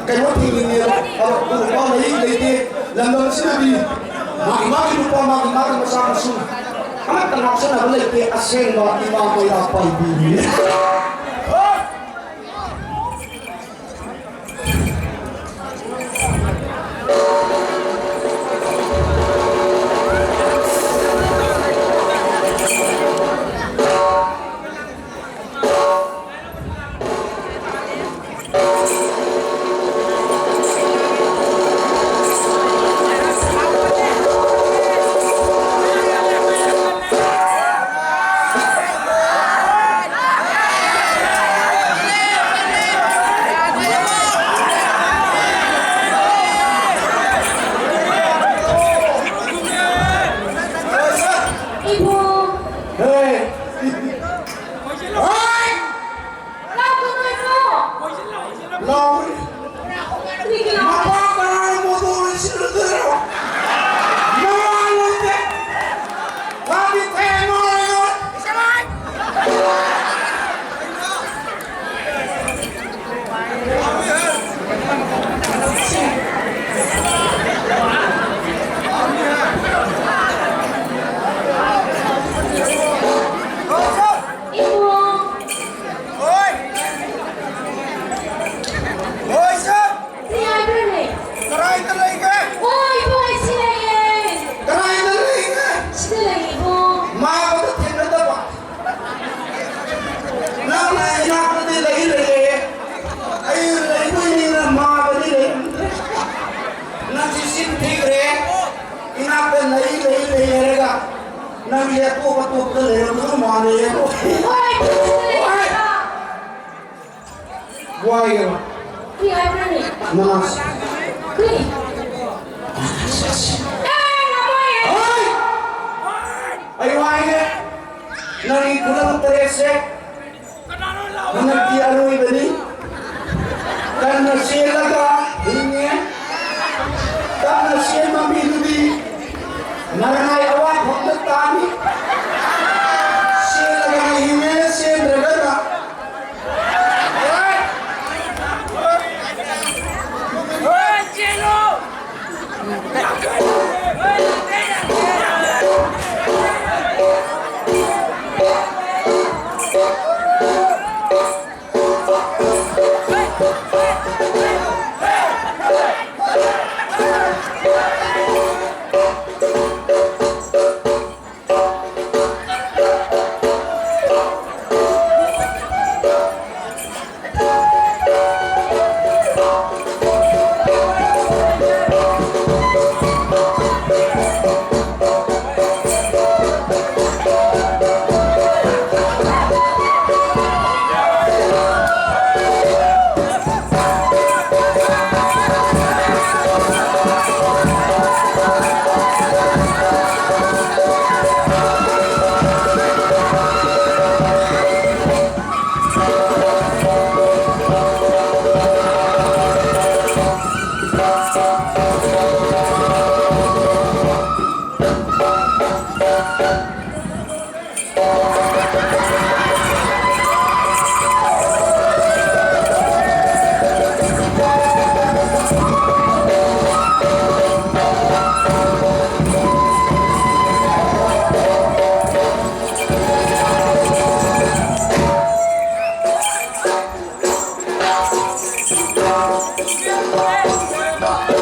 ꯀꯩꯅꯣ ꯊꯤꯡꯉꯤꯅꯦꯕ꯫ ꯑꯗꯨꯒꯨꯝꯕ ꯂꯩ ꯂꯩꯇꯦ꯫ ꯂꯝꯗꯝꯁꯤꯗꯗꯤ ꯃꯥꯒꯤ ꯃꯥꯒꯤ ꯅꯨꯄꯥ, ꯃꯥꯒꯤ ꯃꯥꯒꯤ ꯃꯆꯥ ꯃꯁꯨ ꯑꯃꯠꯇ ꯉꯥꯎꯁꯟꯅꯕ ꯂꯩꯇꯦ꯫ ꯑꯁꯦꯡꯕ ꯏꯃꯥ ꯃꯩꯔꯥ ꯄꯥꯏꯕꯤꯅꯤ꯫ ꯅꯥꯛꯇ ꯂꯩ, ꯂꯩ, ꯂꯩ ꯍꯥꯏꯔꯒ ꯅꯪꯗꯤ ꯑꯇꯣꯞ ꯑꯇꯣꯞꯄꯗ ꯂꯩꯔꯝꯗꯧ ꯃꯥꯜꯂꯦ꯫ ꯍꯣꯏ꯫ ꯍꯣꯏ꯫ ꯋꯥꯏꯒꯦꯕ꯫ ꯀꯔꯤ ꯍꯥꯏꯕ꯭ꯔꯅꯦ? ꯅꯃꯥꯁ꯫ ꯀꯔꯤ? ꯑꯦ, ꯉꯝꯃꯣꯏꯌꯦ꯫ ꯍꯣꯏ! ꯑꯩ ꯋꯥꯏꯒꯦ꯫ ꯅꯪꯒꯤ ꯈꯨꯂꯪ ꯇꯔꯦꯠꯁꯦ ꯍꯟꯗꯛꯇꯤ ꯑꯔꯣꯏꯕꯅꯤ꯫ ꯀꯟꯅ ꯆꯦꯜꯂꯒ ꯍꯤꯡꯉꯦ꯫ ꯀꯟꯅ ꯆꯦꯟꯕ ꯃꯤꯗꯨꯗꯤ ꯃꯔꯅꯥꯏ ꯑꯋꯥꯡꯐꯝꯗ ꯇꯥꯅꯤ꯫ ꯆꯦꯜꯂꯒꯅ ꯍꯤꯡꯉꯦ, ꯆꯦꯟꯗ꯭ꯔꯒꯅ